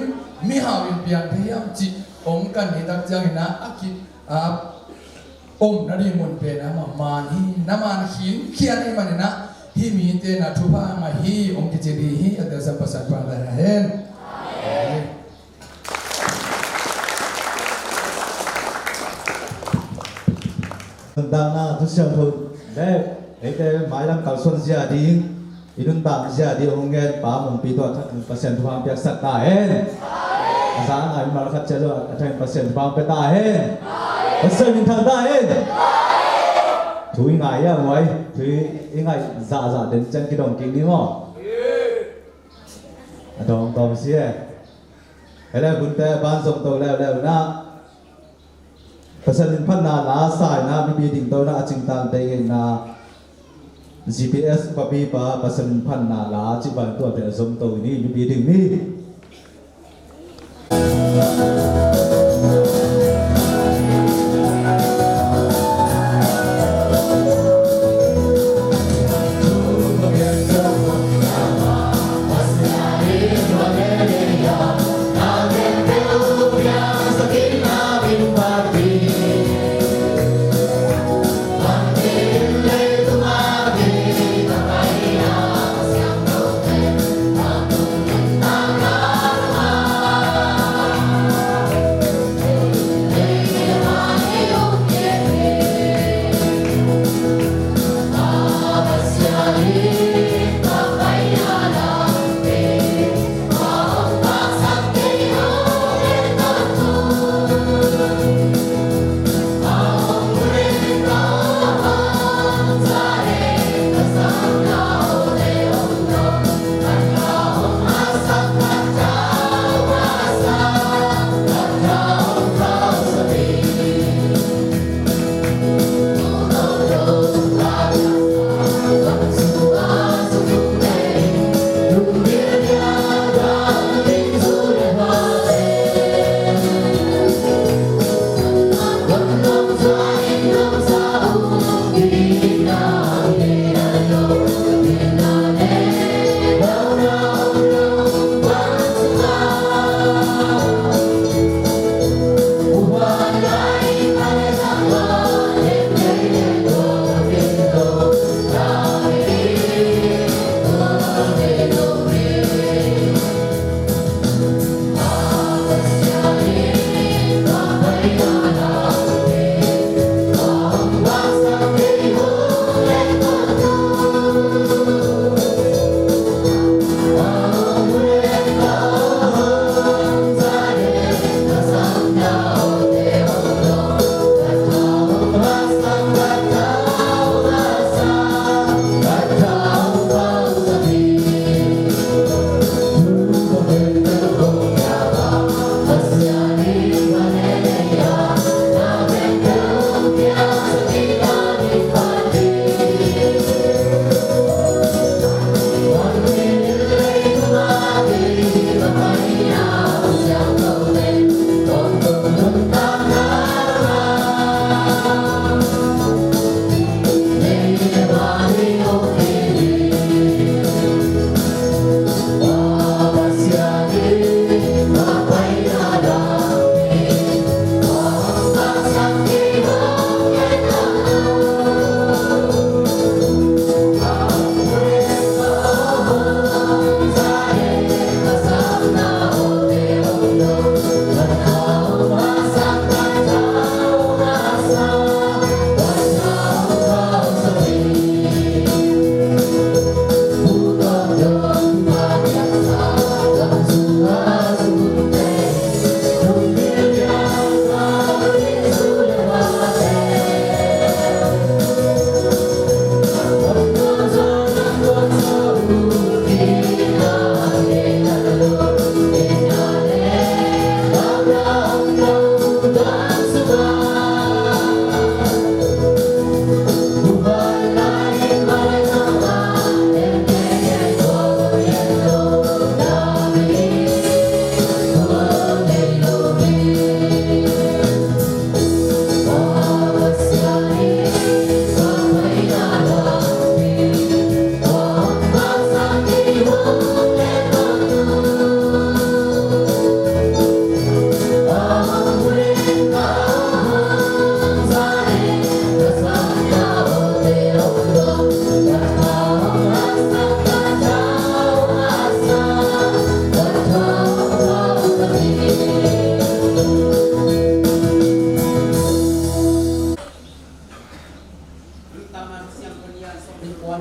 mihau in piang thei hiam cih om kan hi tak ciangin ah a ki, a, om nading mun pen ah amah maan hi, na maan khinkhian ahih manin ah hih mite in ah thupha ngah hi hong kici ding hi. A telsiam Pasian phat ta hen. Nuntakna thu siangtho le eite mailam kalsuan zia ding, i nuntak zia ding hong ngen Pa Mungpi tawh a thakin Pasian thupha piaksak ta hen. A za a ngai mal khat cia lo a thakin Pasian thupha pia ta hen. Pasian min thang ta hen. Thu i ngai a muai, thu i ngai zahzah den ciang kidong kik ni maw? A dong dong si e. Hele hunte ban zong to leuleu na. Pasian min phatna la sa-in ah mipi ding to na a cingtang tei ngeina G P S papipa Pasian min phatna la cih ban tuate a zom to ni mipi ding ni.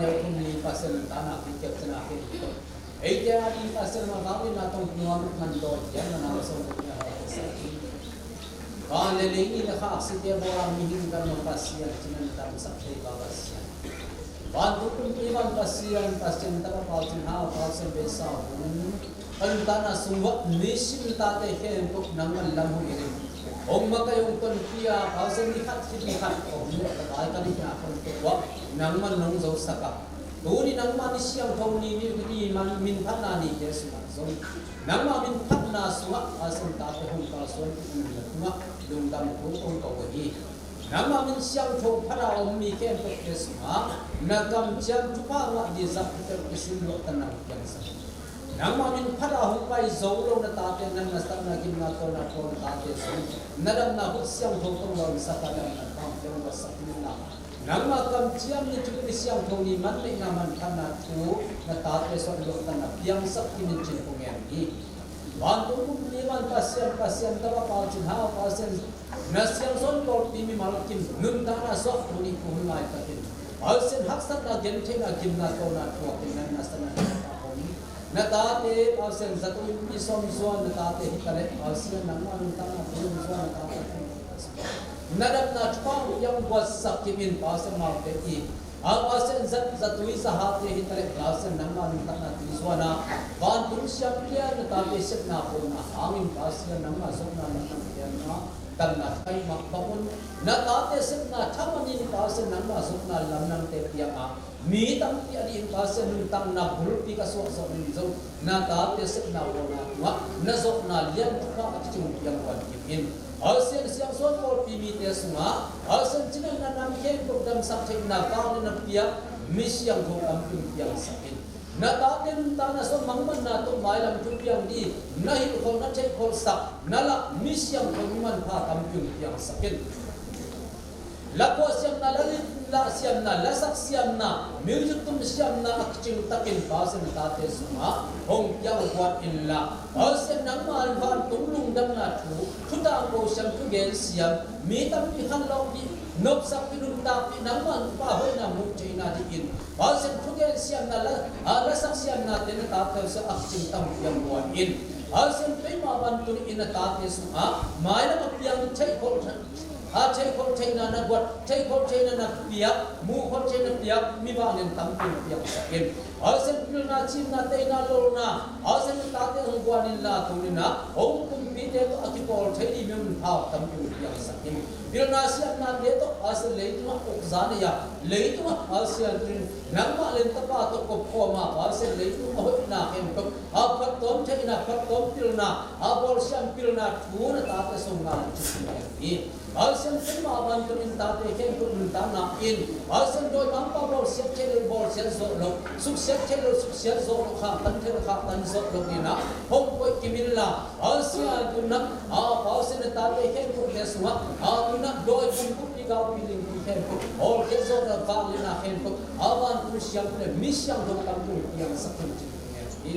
Neu thum ni Pasian tana kikep cina kei. Eite a ding Pasian ma vangin na tong nuam man dawi hian na nam song ni a hau sa. Van le lei ni na khak si te bawl a mihing kan ma Pasian cina na dam sak thei ba Pasian. Vantung kumpi van Pasian, Pasian tapa pau cin hau pau sen be sa hun. Kan tana sung va nisim tate khempeuh nangman lam hong ih in. Hong makai hong tonpih a, Pasian ni khat khit ni khat hong leh ka bai ka ni hia hong tonpih a, nangman nong zosak a. Tuni nangma ni siangtho ni, ni, ni man, min phatna nite sungah zong, nangma min phatna sungah Pasian tate hong kalsuan kik na tungah lungdam thu kong ko hi. Nangma min siangtho phat a om mi khempeuhte sungah na kamciam thupha ngah ding zah khempeuh kisim luahtanna piangsak. Nangma min phat a hong pai zo lo na tate, na nasepna, gimna, tawlna, tawlna tate zong na damna khut siangtho tawh luansak a, damna khang piang luansak in la. Nangma kamciam ni, thupha ni, siangtho ni, manneihna, manphatna thu na tate sungah luahtanna piangsak kimin cin kong ngen hi. Vantung kumpi van Pasian, Pasian tapa pau cin hau Pasian, na siangsawn pawlpi mimal kim nuntakna sungah tuni hun laitakin Pasian haksatna, gentheihna, gimna, tawlna thuakin na nasepna, na tate Pasian zatui pi sawm zuan na tate hi ta leh Pasian nangma nuntakna pi sawm zuan na tate hi ta leh na damna thupha piang luansak kimin Pasian maute i a Pasian zat, zatui zahate hi ta leh Pasian nangma nuntakna tui zuan a, vantung siam lian na tate sepna pawlna hangin Pasian nangma zopna nangma pianna damna thai mah bang un. Na tate sepna thaman in Pasian nangma zopna lamdangte piang a, mi tampi a ding Pasian nuntakna bulpi ka suah zawh ning zong na tate sepna pawlna tungah na zopna lian thupha a kicing piang luan kim in. Pasian siangsawn pawlpi mite sungah Pasian cina na nam khempeuh damsak theihna kal na piak, mi siangtho tampi piangsak in. Na tate nuntakna sungah mangmanna tawh mailam thu piang ding na hilhkholh, na theihkholhsak na lah mi siangtho mi manpha tampi piangsak in. La khuah siamna, la lit, la siamna, la sak siamna, music tum siamna a kicing takin Pasian tate sungah hong piang buat in la. Pasian nangma vantung lungdamna thu, thutang ko siam, thugen siam, mi tampi khanlawh ding, nopsak ding, nuntak ding, nangma thupha hoihna muh theihna dingin Pasian thugen siamna, la, a, la sak siamna te na tate sungah a kicing tang piang buat in. Pasian keima vantung in na tate sungah mailam a piang theihkholh a, theihkholh theihna na guat, theihkholh theihna na piak, muhkholh theihna piak mi vangin tampi piangsak in. Pasian pilna, cimna, teina, lolna Pasian na tate hong guan in la, tuni in a hong kumpite tawh a kipawl thei ding mi manpha tampi piangsak in. Pilna siamnate tawh Pasian leitungah ukza nei a, leitungah Pasian nangmah lentapa tawh kop khawm a, Pasian leitung a hoihna khempeuh a phattuam theihna, phattuam pilna, a bawlsiam pilna thu na tate sungah cih hi. Pasian keima vantung in tate khempeuh nuntakna in Pasian dawimangpa bawlsiat theih loh bawlsiat zawh loh, suksiat theih loh suksiat zawh loh, khaktan theih loh khaktan zawh loh in a hong koih kim in la. Pasian tuni in a, a, Pasian na tate khempeuhte sungah, a, tuni in a dawi bungkupi gaupi lingpi khempeuh, hawlkhiat zawhna vangliatna khempeuh a vantung siam le mi siangtho tampi piangsak in cih hi.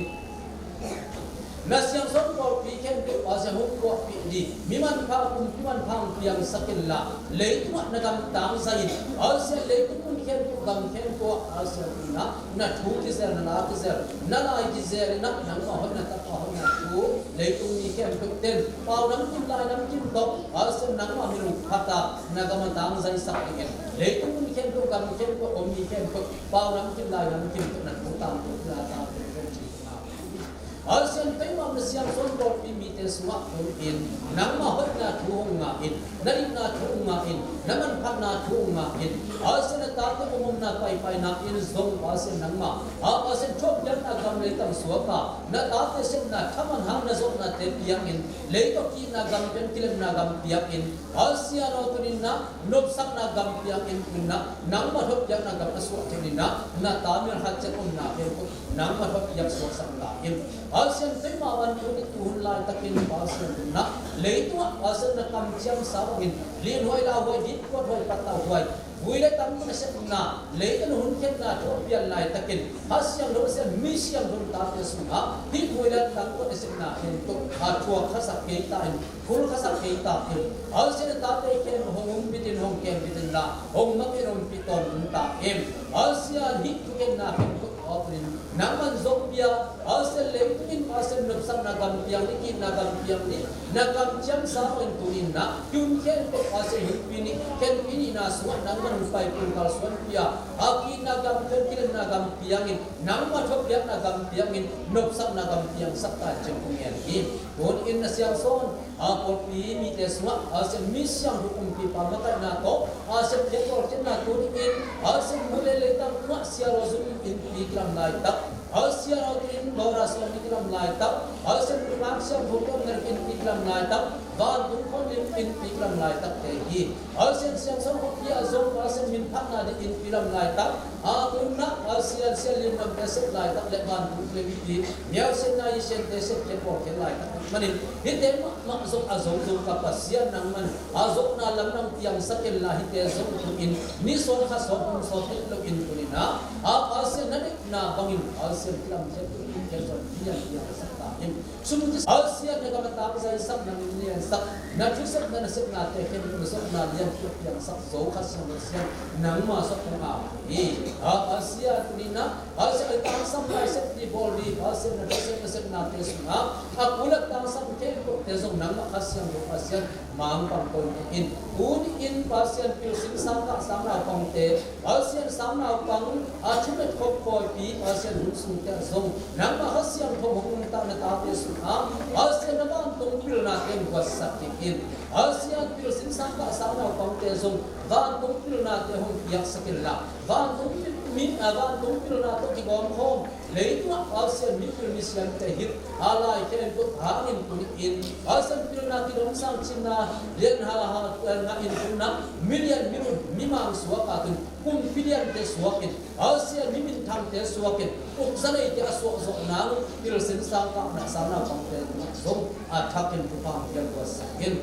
Na siangsawn pawlpi khempeuh Pasian hong kuahpih ding mi manpha, kumpi manpha hong piangsak in la. Leitungah na gam tangzai in Pasian leitung mun khempeuh gam khempeuh ah Pasian in a na thu kizel, na la kizel, na lai kizel in a nangmah hoihna, tapa hoihna thu leitung mi khempeuh ten pau namkim lai namkim tawh Pasian nangmah mi lungphat a na gam a tangzaisak dingin leitung mun khempeuh gam khempeuh om mi khempeuh pau namkim lai namkim tawh na thu tangko, na tangko. Pasian keima na siangsawn pawlpi mite sungah tuni in nangmah hoihna thu hong ngah in, na dikna thu hong ngah in, na manphatna thu hong ngah in. Pasian na tate omomna paipaina in zong Pasian nangmah, a, Pasian thuakpiakna gam leitang suak a, na tate sepna thaman hang na zawhnate piak in, leitawh kihna gam pian kilemna gam piak in. Pasian aw, tuni in a nopsakna gam piak in, tuni in a nangmah thuakpiakna gam a suah theih in a, na ta mial khat ciat omna khempeuh nangmah thuakpiak suaksak lai in. Pasian keima vantung in tu hun laitakin Pasian tuni in a leitungah Pasian na kamciamsa bangin lianhuai lauhuai, ditkuathuai pattauhuai, Vui le tangko nasepna, leitung hun khenna thu a pian laitakin, Kha Siangtho, Pasian mi siangtho tate sungah hih vui le tangko nasepna khempeuh a thuak khasak kei ta in, phul khasak kei ta in. Pasian, na tate khempeuh hong umpih in, hong khempih in la, hong mangngilh, hong umpih tawntung ta in. Pasian, hih thukhenna khempeuh a awk in, nangman zong pia. Pasian, leitung in Pasian nopsakna gam piang ni, ki-itna gam piang ni, na kamciam sa bangin tuni-in ah, ki-un khempeuh Pasian hunpih ni, khenpih nihna sungah nangman hong pai, hong kalsuanpih a, a ki-itna gam, ki-itna gam piangin, nangma thupiakna gam piangin, nopsakna gam piangsak ta in, ci-in kong ngen hi. Tuni-in na siangsawn a pawlpi mite sungah Pasian mi siangtho kumpipa makaihna tawh, Pasian khe tawlkhiatna tuni-in, Pasian mu le leitang tungah sial aw zong innpi kilam laitak, Pasian aw tuni-in Bawra Sawmi kilam laitak, Pasian nungak siangtho kilam, innpi kilam laitak, vantung khawng innpi kilam laitak te hi. Pasian siangsawn khawng pi-a zong Pasian min phatna ding innpi lam laitak, a tunna Pasian sial limnamte sep laitak le vantung limpi, miau sianna i siante sep khe pawlkhiat laitak manin, hihte mahmah zong a zo zo ka Pasian nangman a zawhna lam nang piangsak inla, hihte zong tuni-in ni sawt kha sawt, kum sawt het loin tuni-in ah, a Pasian na deihna bangin Pasian kilamkhiat, kilamkhiat zong pian piangsak ta in. Sum ci Pasian, na gam a tangzaisak, na min liansak, na thusepna, na sepnate khempeuh na zawhna lian piangsak zo Kha Siangtho Pasian, nangma sawt kong ap hi. A Pasian, tuni-in ah Pasian, a tangsam lai sep ding bawl ding Pasian, na thusep na sepnate sungah a kul a tangsam khempeuhte zong nangmah Kha Siangtho Pasian, mangpang kawikawi in. Tuni-in Pasian, pilsin sangkah sangnaupangte, Pasian, sangnaupang a thumet khop kawipi Pasian hun sungte ah zong nangmah Kha Siangtho hong nungta na tate sungah Pasian, na vantung pilnate hong guansak kik in. Pasian, pilsin sangkah sangnaupangte zong vantung pilnate hong piaksak inla, vantung pil, mi, a, vantung pilna tawh kigawm khawm leitungah Pasian mipil misiamte hilh a lai khempeuh hangin tuni-in Pasian, pilna kidomsang cinna lian ha, ha, ngah in tuni-in ah, milian, milun, mimang suak a tun, kumpi liante suak in, Pasian, mi minthangte suak in, ukzaneite a suahzawh nang pilsin sangkah na sangnaupangte tungah zong a thakin thupha hong piak guansak in.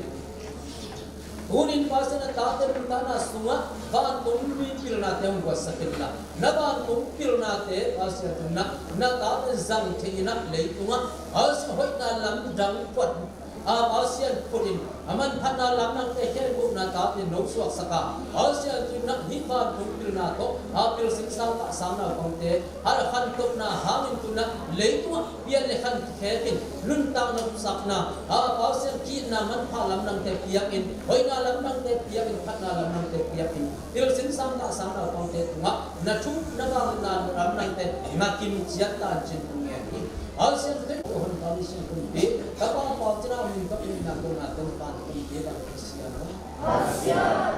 Tuni-in Pasian, na tate nuntakna sungah vantung mi pilnate hong guansak inla, na vantung pilnate Pasian, na, na tate zang thei-in ah leitungah Pasian, hoihna lamdang phuat a Pasian, phutin a manphatna lamdangte khempeuh na tate no suaksak a, Pasian, tuni-in ah hih vantung pilna tawh a pilsin sangkah sangnaupangte a khantohna hangin tuni-in ah leitungah pian le khan kikhek in, nuntak nopsakna a Pasian, ki-itna manpha lamdangte piak in, hoihna lamdangte piak in, phatna lamdangte piak in, pilsin sangkah sangnaupangte tungah na thu na vanna lamdangte ngah kim ciat ta in, ci-in kong ngen hi. Pasian, tuni-in hong honpa mi siangtho kumpi, ka Pa, Pa cina min ka pi na ko na tong pan kumpi bang Pasian. Pasian.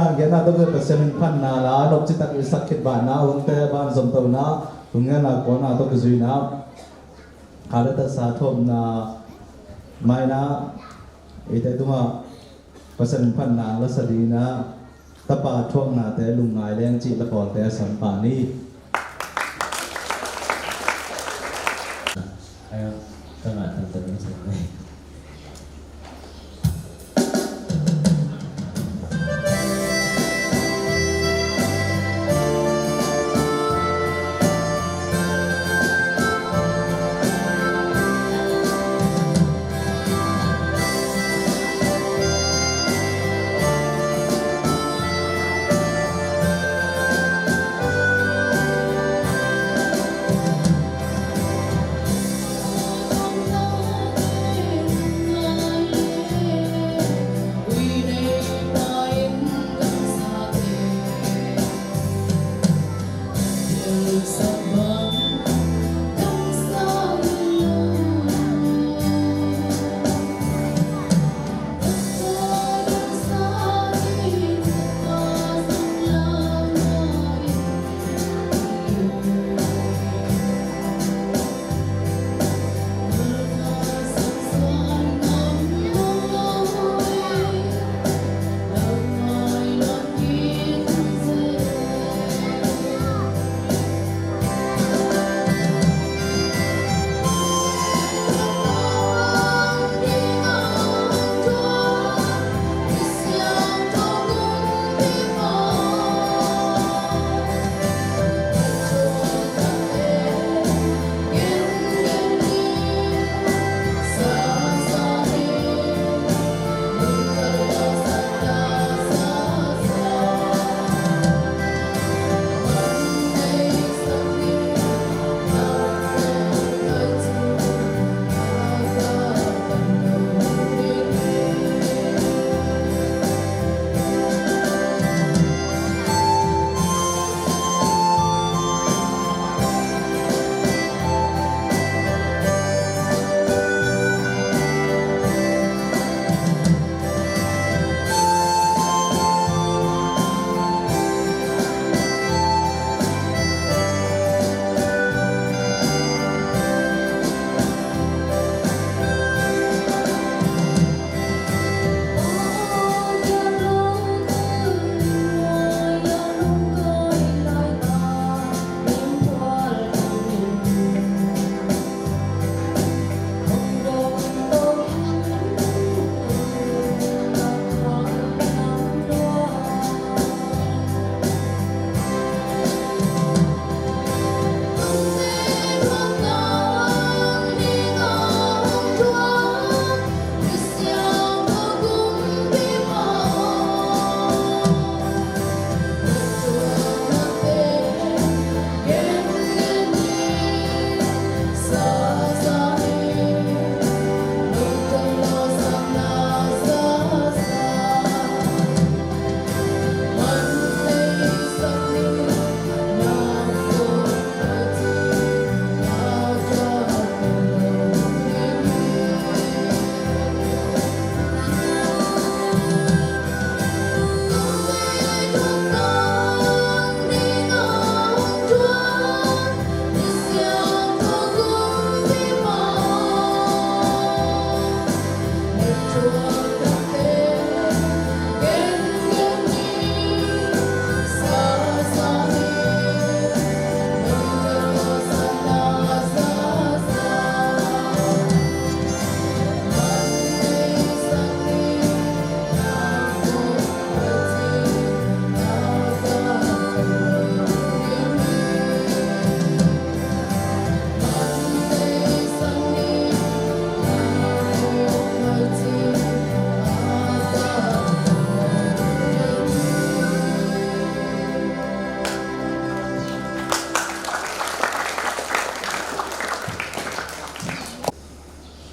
Ngiatna tawh Pasian min phatna la nop citak i sak khit banah, hongte ban zomtona, hong ngiatna kawna tawh kizuina, kha le taksa thawpna, maina, eite tungah Pasian min phatna la sa dingin ah, tapa thuaknate lungngai leng cih la pawlte a sampa ni. Ai, ka ngah tantan na sa ni.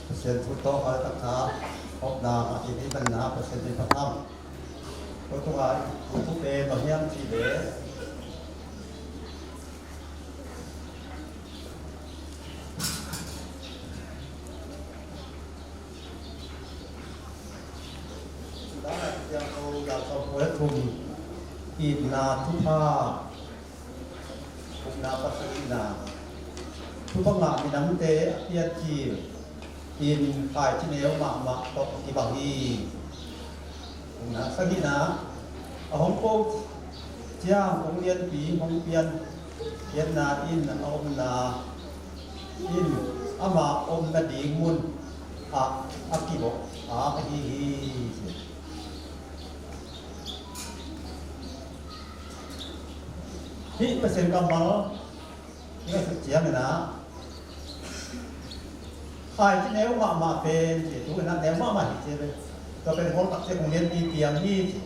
Pasian thu tawh a takna, hopna a kini banna Pasian in phat ham. Ko tunga thu pen bang hiam cih leh, Sutana Siangtho, Yau Sawm Pua Thum, Itna thupha. Ukna pasarihna, thupha ngah minamte a piancil in khaici neu mahmah tawh kibang hi. Ukna sagihna, a hong ko ciang kong lianpi hong pian, pianna in a omna in ama omna ding mun ah a kibawh a ahi hi. Hih Pasian kammal hih a suk ciangin ah, khaici neu mahmah pen ci, tu in ah neu mahmah hi ci ve. Tua pen hong tak ci kong lianpi piang hi ci.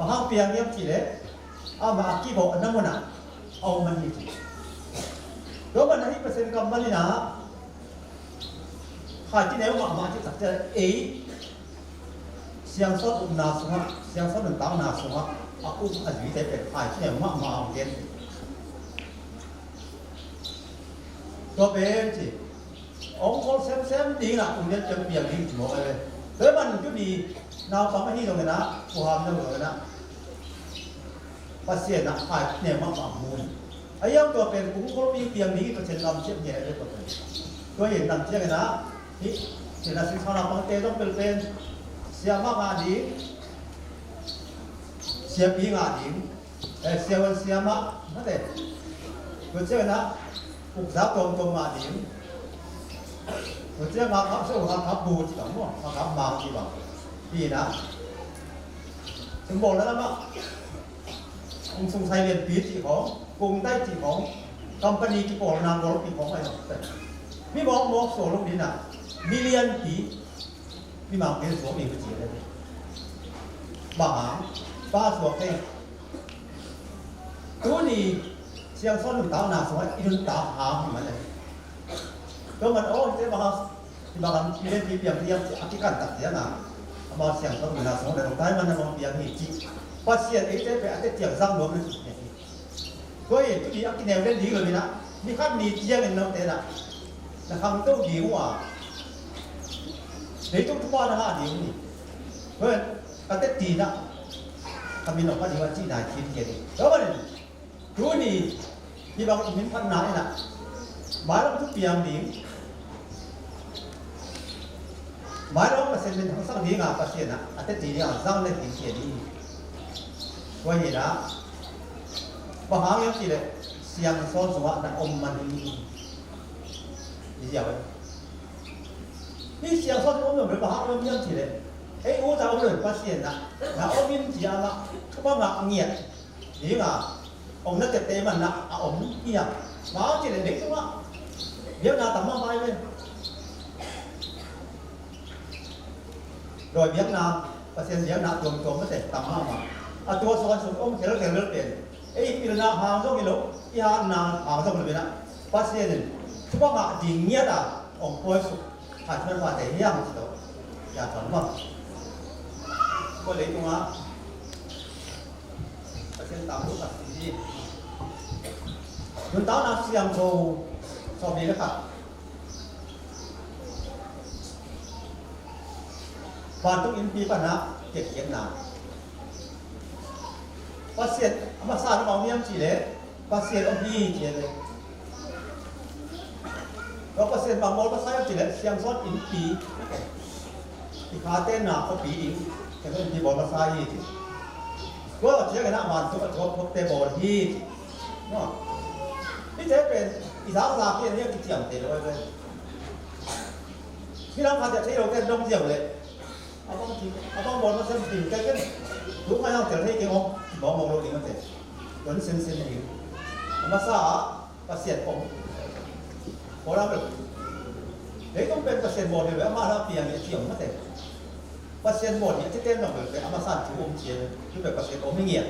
Bang hang piang hiam ci leh, amah a kibawhna mun ah a om man hi ci. Tua man ah hih Pasian kammal in ah, khaici neu mahmah cih takciang ei siangsawn upna sungah, siangsawn nuntakna sungah a um a zuite pen khaici neu mahmah a om gen. Tua pen ci, hong khol semsem dingin ah kum lian ciang piang ding ci mawk ai ve. Tua ahih manin tuni naupang ahi zongin ah, kuham lo zongin ah, Pasian ah khaici neu mahmah mu hi. A hiang tua pen kung khol piang piang ding i Pasian lam ciat nge le tua pen. Tua hi nang ciangin ah, hih, hih na singsauna pangte zong pel pen, siamah ngah ding, siapi ngah ding, eh, siavuan siamah, mate. Tua ciangin ah, ukzau tuamtuam ngah ding. Tua ciangin ah, ngakkhap so, ngakkhap bu ci bang maw, ngakkhap mang ci bang. Hi na. Sum bawlna lamah, kung sungsai lianpi cih khawng, kung taih cih khawng, company kipawlna ngolpi khawng ahi zong, mi mawkmawk suak lo ding a, mi lianpi, mi mangpi suak ding ka ci a, bang hang, pa suak kei. Tuni siangsawn nuntakna sungah i nuntak hang hi mah leh, tua man aw, hite bang hang, hih bang hang, hih len hih piang hiam ci a kikan tak ciangin ah, amau siangsawn nuntakna sungah le nungtai man amau piang hi ci. Pasian eite pen a teci ciang zang nuam le ci hi. Tua hi, tuni a kineu den ding lo in ah, ni khat ni ciangin note in ah na khangto ding uh a, leitung thupha na ngah ding uh hi. Tua hi, ka teci in ah ka min a pha ding uh a cihna i khin kei ding. Tua manin tuni hih bang i min phatna in ah, mailam thu piang ding, mailam Pasian min hangsak ding a, Pasian ah a teci ding a zang le khin kei ding. Tua hi in ah, bang hang hiam cih leh siangsawn sungah na om man hi. I ziau eh. Hih siangsawn om lo le bang hang om hiam cih leh, ei ut a om lo Pasian ah na om in ci a, amah thupha ngah ngiat ding a, ong na tepte man ah a om hi a. Bang hang cih leh leitungah biakna tam mahmah hi ve. Dawi biakna, Pasian biakna tuamtuam mate tam mahmah. A tua suan sung om khelkhel bel pen, ei pilna hang zong hi lo, i hatna hang zong hi lo in ah, Pasian in thupha ngah ding ngiat a ong pawisuk, khat man pate hiam ci tawh, ya tuan mah. Kua leitungah Pasian tangthu khat hi. Nuntakna Siangtho sawmli le khat. Vantung innpi pan a kepkhiatna. Pasian a masa in a om hiam cih leh, Pasian om hi ci a le. Tua Pasian bang bawl masa hiam cih leh, siangsawn innpi, i khate na khuapi ding siangsawn innpi bawl masa hi ci. Tua ciangin ah vantung a thuak thuakte bawl hi ci. Hihte pen i zakzak hi a, hi a kiciamteh lo hi ve. Midang khate thei lote dong ziau leh, a bang ci, a bang bawl masa ding te ken, tu ngai hang tel thei keng hong bawl mawk lo ding mate. Tuan sensen hi. A masa ah Pasian om. Bawl a bel, leitung pen Pasian bawl hi ve, amah la piang hi a ci om mate. Pasian bawl hi a ci ten bang bel pen a masa thu om ci a, tu pen Pasian om hi ngiat.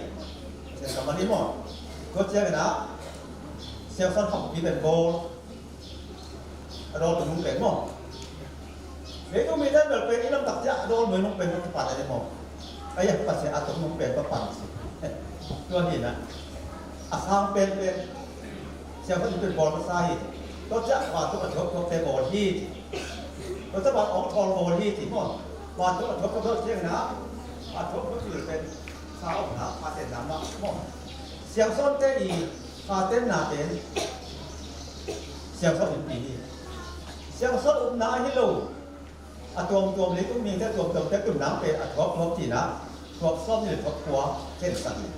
Pasian kammal hi maw. Tua ciangin ah siangsawn khampi pen bawl. A dawl tung nung pen maw. Leitung mite bel pen i lamtak ciah a dawl nung pen maw, kipan a ni maw. Aia, Pasian a tung nung pen maw pan ci. Tua hi na. A sang penpen siangtho in pen bawl masa hi. Tua ciah vantung a thuak thuakte bawl hi ci. Tua ciah van ong thawl bawl hi ci maw. Vantung a thuak thuak ciangin ah, a thuak thuak ci pen Kha omna, kha tenna mah maw. Siangsawnte i kha tenna pen siangsawn in pi hi. Siangsawn upna ahi lo a tuamtuam, leitung mite a tuamtuamte tun nang pen a thuak thuak cihna, thuak sawm ni le thuak kua khensat hi.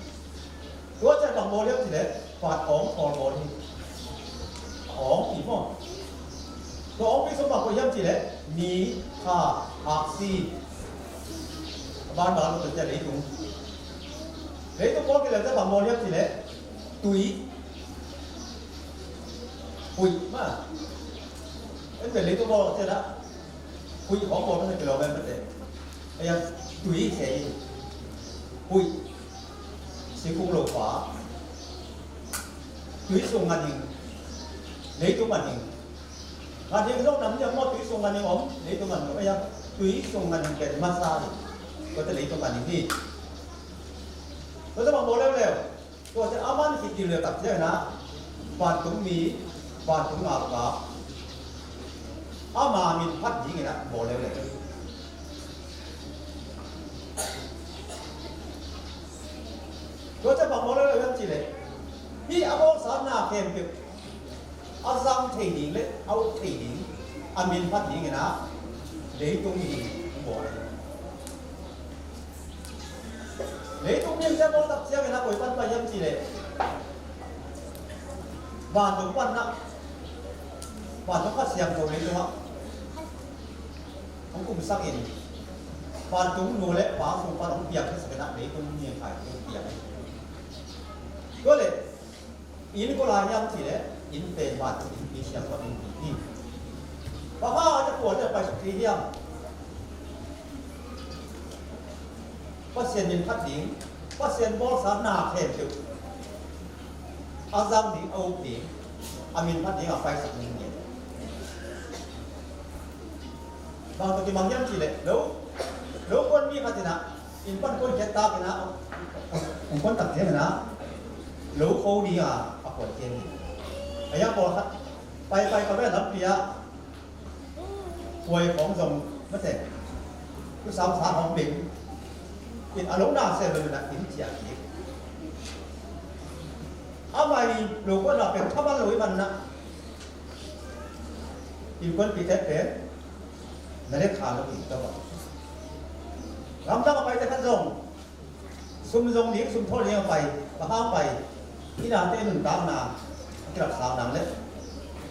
Tua ciang bang bawl hiam cih leh, phat awng khawl bawl hi. A awng pi maw. Tua awng pi sung bang koih hiam cih leh, mi, kha, aksi, a banban lo tua ciang leitung. Leitung bawl kei leh ciang bang bawl hiam cih leh, tui, huih mah. En pen leitung bawl ciang ah huih khawng bawl masa kei lo, men mate. Ei a, tui khe in, huih, singkung lo pa, tui sung ngan hing, leitung ngan hing. Ngan hing zong nam niam maw, tui sung ngan hing om, leitung ngan hing om. Ei a, tui sung ngan hing pen masa hi. Tua teh leitung ngan hing hi. Tua teh bang bawl leuleu. Tua ciang a man khit ding leh tak ciangin ah, vantung mi, vantung galkap, ama min phat dingin ah bawl leuleu. Tua ciang bang bawl leuleu hiam cih leh, hih a bawlsa na khempeuh a zang thei ding le a uk thei ding, a min phat dingin ah leitung mihing hong bawl hi. Leitung mihingte bawl tak ciangin ah koi pan pai hiam cih leh, vantung pan ah, vantung Kha Siangtho leitungah hong kumsak in, vantung nu le pa sung pan hong piang khasak in ah leitung mihing kha hong piang hi. Tua leh, inn kua lai hiam cih leh, inn pen vantung innpi, siangtho innpi hi. Bang hang a tua kua leh paisuk thei hiam? Pasian min phat ding, Pasian bawlsa na khempeuh a zang ding, a uk ding, a min phat ding a paisak ding hi. Bang tawh kimang hiam cih leh, lo, lo kuan mi khat in ah, inn pan kuan khiat tak in ah, hong kuan tak ciangin ah, lo kho ding a, a kuan ciang hi. A yang pawlkhat, pai pai ka ve lampi ah, kuai khawng zong, mate, tu sam sa khawng ping. In a lo na se lo in ah, inn ciah kik. Amah i lo kuan a pen thaman lo i man ah, innkuanpihte pen na le kha lo in tawh a. Lamdang a paite khat zong sum zong ding, sum thawl ding a pai, bang hang pai, i nate nuntakna a kilaksak nang leh,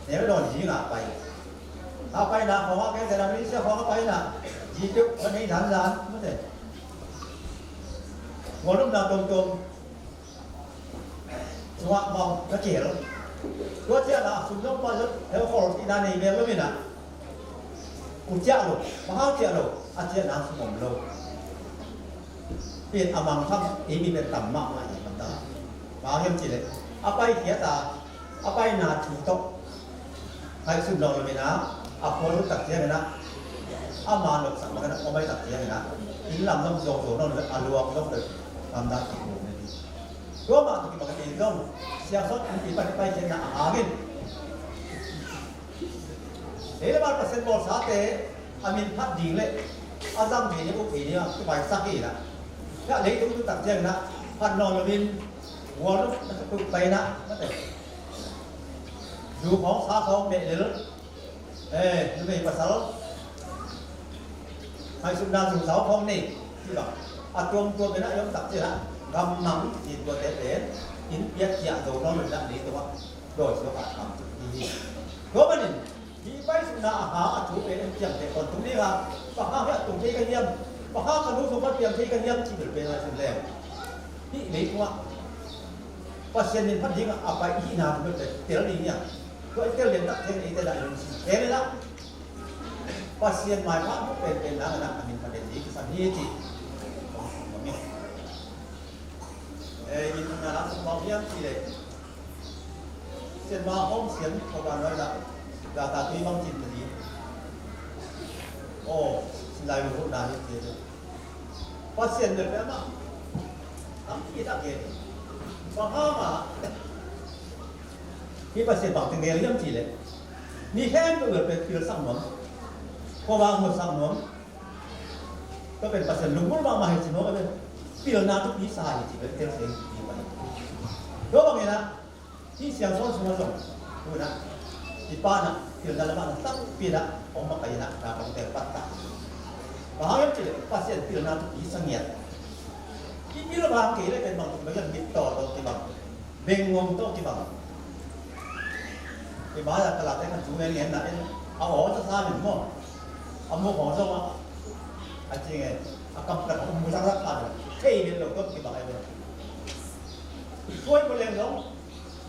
ne ka dawn ding a pai. A paina khawng a kei te na Malaysia khawng a paina, ji peuh ka nei zanzan, mate. Gualnopna tomtom sungah bang ka kel. Tua ciang a sum zong pai zong hel khol cihna nei mel lo in ah, u ciah lo, bang hang ciah lo, a ciahna sum om lo. Pen a mangthang ei mi pen tam mahmah hi, lamdang. Bang hang hiam cih leh, a paikhiat a, a paina thu tawh ngaihsut nawn lo in ah, a khual lut tak ciangin ah, ama nopsak bangin ah om ahih tak ciangin ah, inn lam zong zuau zuau nawn lo, a luak zong lo, lamdang kik lo hi. Tua mah tawh kibang in zong, siangsawn innpi pan i paikhiatna a hangin, ei le bang Pasian bawlsate a min phat ding le a zang thei ding, uk thei ding a kipaisak hi in ah, ka leitung tu tak ciangin ah, phat nawn lo in, gualnop na ka tuk pai in ah, mate. Zu khawng sa khawng meh lel, eh, numei pasal ngaihsutna zu zau khawng nei, ci bang a tuamtuam in ah i om tak ciang ah, gammang ci tuate pen inn piak ciah zo nawn lo in ah, leitungah dawi suak a tam hi. Tua manin, hih paisukna a hang a thu pen en ciangteh khuan tung ding a, bang hang hiah tung thei ka hiam, bang hang ka nu sung pan piang thei ka hiam cih bel pen a sim leng, hih leitungah Pasian min phat dingah a pai i hihna thu bel tel ding hi a. Tua i tel lian tak ciang eite dah i lungsim pen in ah, Pasian maipha mu penpen nang in ah a min phat den ding kisam hi ci. Eh, i na lam sung bang hiam cih leh, Sian ma hong sian, Topa nuai lah, gata tui bang cin tadi. Oh, silai luhut na hi, ci. Pasian bel bel mah, tam ki tak ke. Bang hang a, hi Pasian bang teng gel hiam cih leh, mi khempeuh bel bel pilsak nuam, khuavak musak nuam. Tua pen Pasian lungmuang mahmah hi ci mawk a pen. Pilna thupi sa hi ci bek tel seng hi pai. Tua bangin ah, hih Siangsawn sungah zong, tu-in ah, i pan ah pilna lamah na takpi in ah hong makaih in ah, na hong tel pat ta. Bang hang hiam cih leh Pasian pilna thupi sa ngiat. I pil bang kei leh ken bang tuk bang hiam, mit tawh tawh kibang, bengngong tawh kibang. I mai-ah ka late khan thu ngen ngen na en, a aw sa sa men maw, a muk aw zong a, a ci ngen, a kam ka mu zak zak khan thei ngen lo tawh kibang ai maw. Suai ko leng zong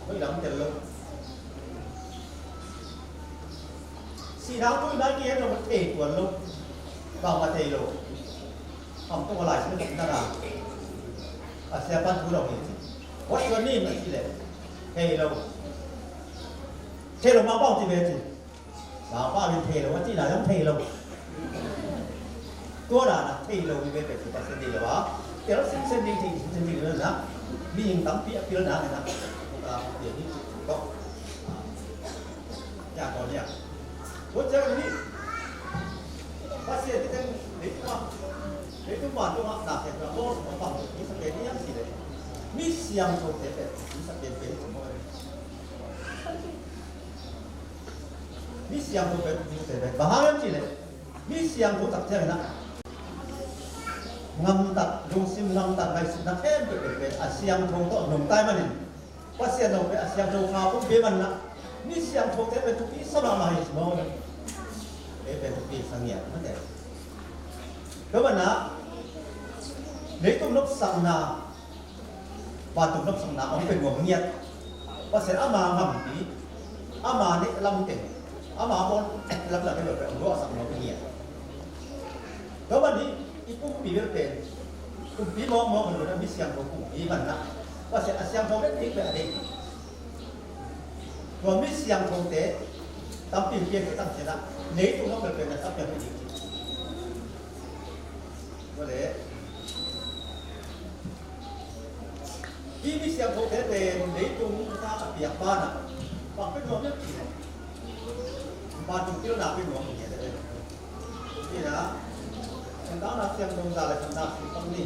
hoih lam tel lo. Sihna tui nai ki en lo thei tuan lo. Bang mah thei lo. Am tawh a lai sin na na. A sia pan thu lo hi. What's your name? A ci leh thei lo. Thei lo mah bang ci ve ci. Mangpau in thei lo a cihna zong thei lo. Tua dan a thei lo mi pen pen Pasian deih lo a, tel singsen ding, thei singsen ding lo na. Mihing tampi a pilna ngen a, a, pia hi ci tawh. Ya, tawh ni a. Tua ciang ni, Pasian i teng leitung a, leitung vantung a na pen na bawl sung a pang i sa pen ni hiam cih leh, mi siangthote pen i sa pen pen i sa pen. Mi siangtho pen, mi siangtho pen. Bang hang hiam cih leh, mi siangtho tak ciangin ah, ngamtat, lungsim ngamtat, ngaihsutna khempeuh pen, pen a siangtho tawh nungta ahih manin, Pasian zong pen a siangtho kha pumpi ahih manin ah, mi siangthote pen thupi sa mahmah hi ci maw. Ei pen thupi sa ngiat mah te. Tua manin ah, leitung nopsakna, vantung nopsakna hong pia nuam ngiat. Pasian ama ngampi, ama neih lam teng, ama bawl lam lam teng hong luahsak nuam ngiat. Tua manin i pumpi bel pen, pumpi mawkmawk hi lo na, mi siangtho pumpi man na. Pasian a siangtho bek ding pen a deih. Tua mi siangthote tampi piang khit tak ciangin ah, leitung nopsakna pen a tampi piang khit ding. Tua leh, hih mi siangthote pen leitung a piak banah, bang pia nuam hiam cih leh, vantung pilna pia nuam hi. Ina, Sangtakna Siangtho za le khatna sung pang ni.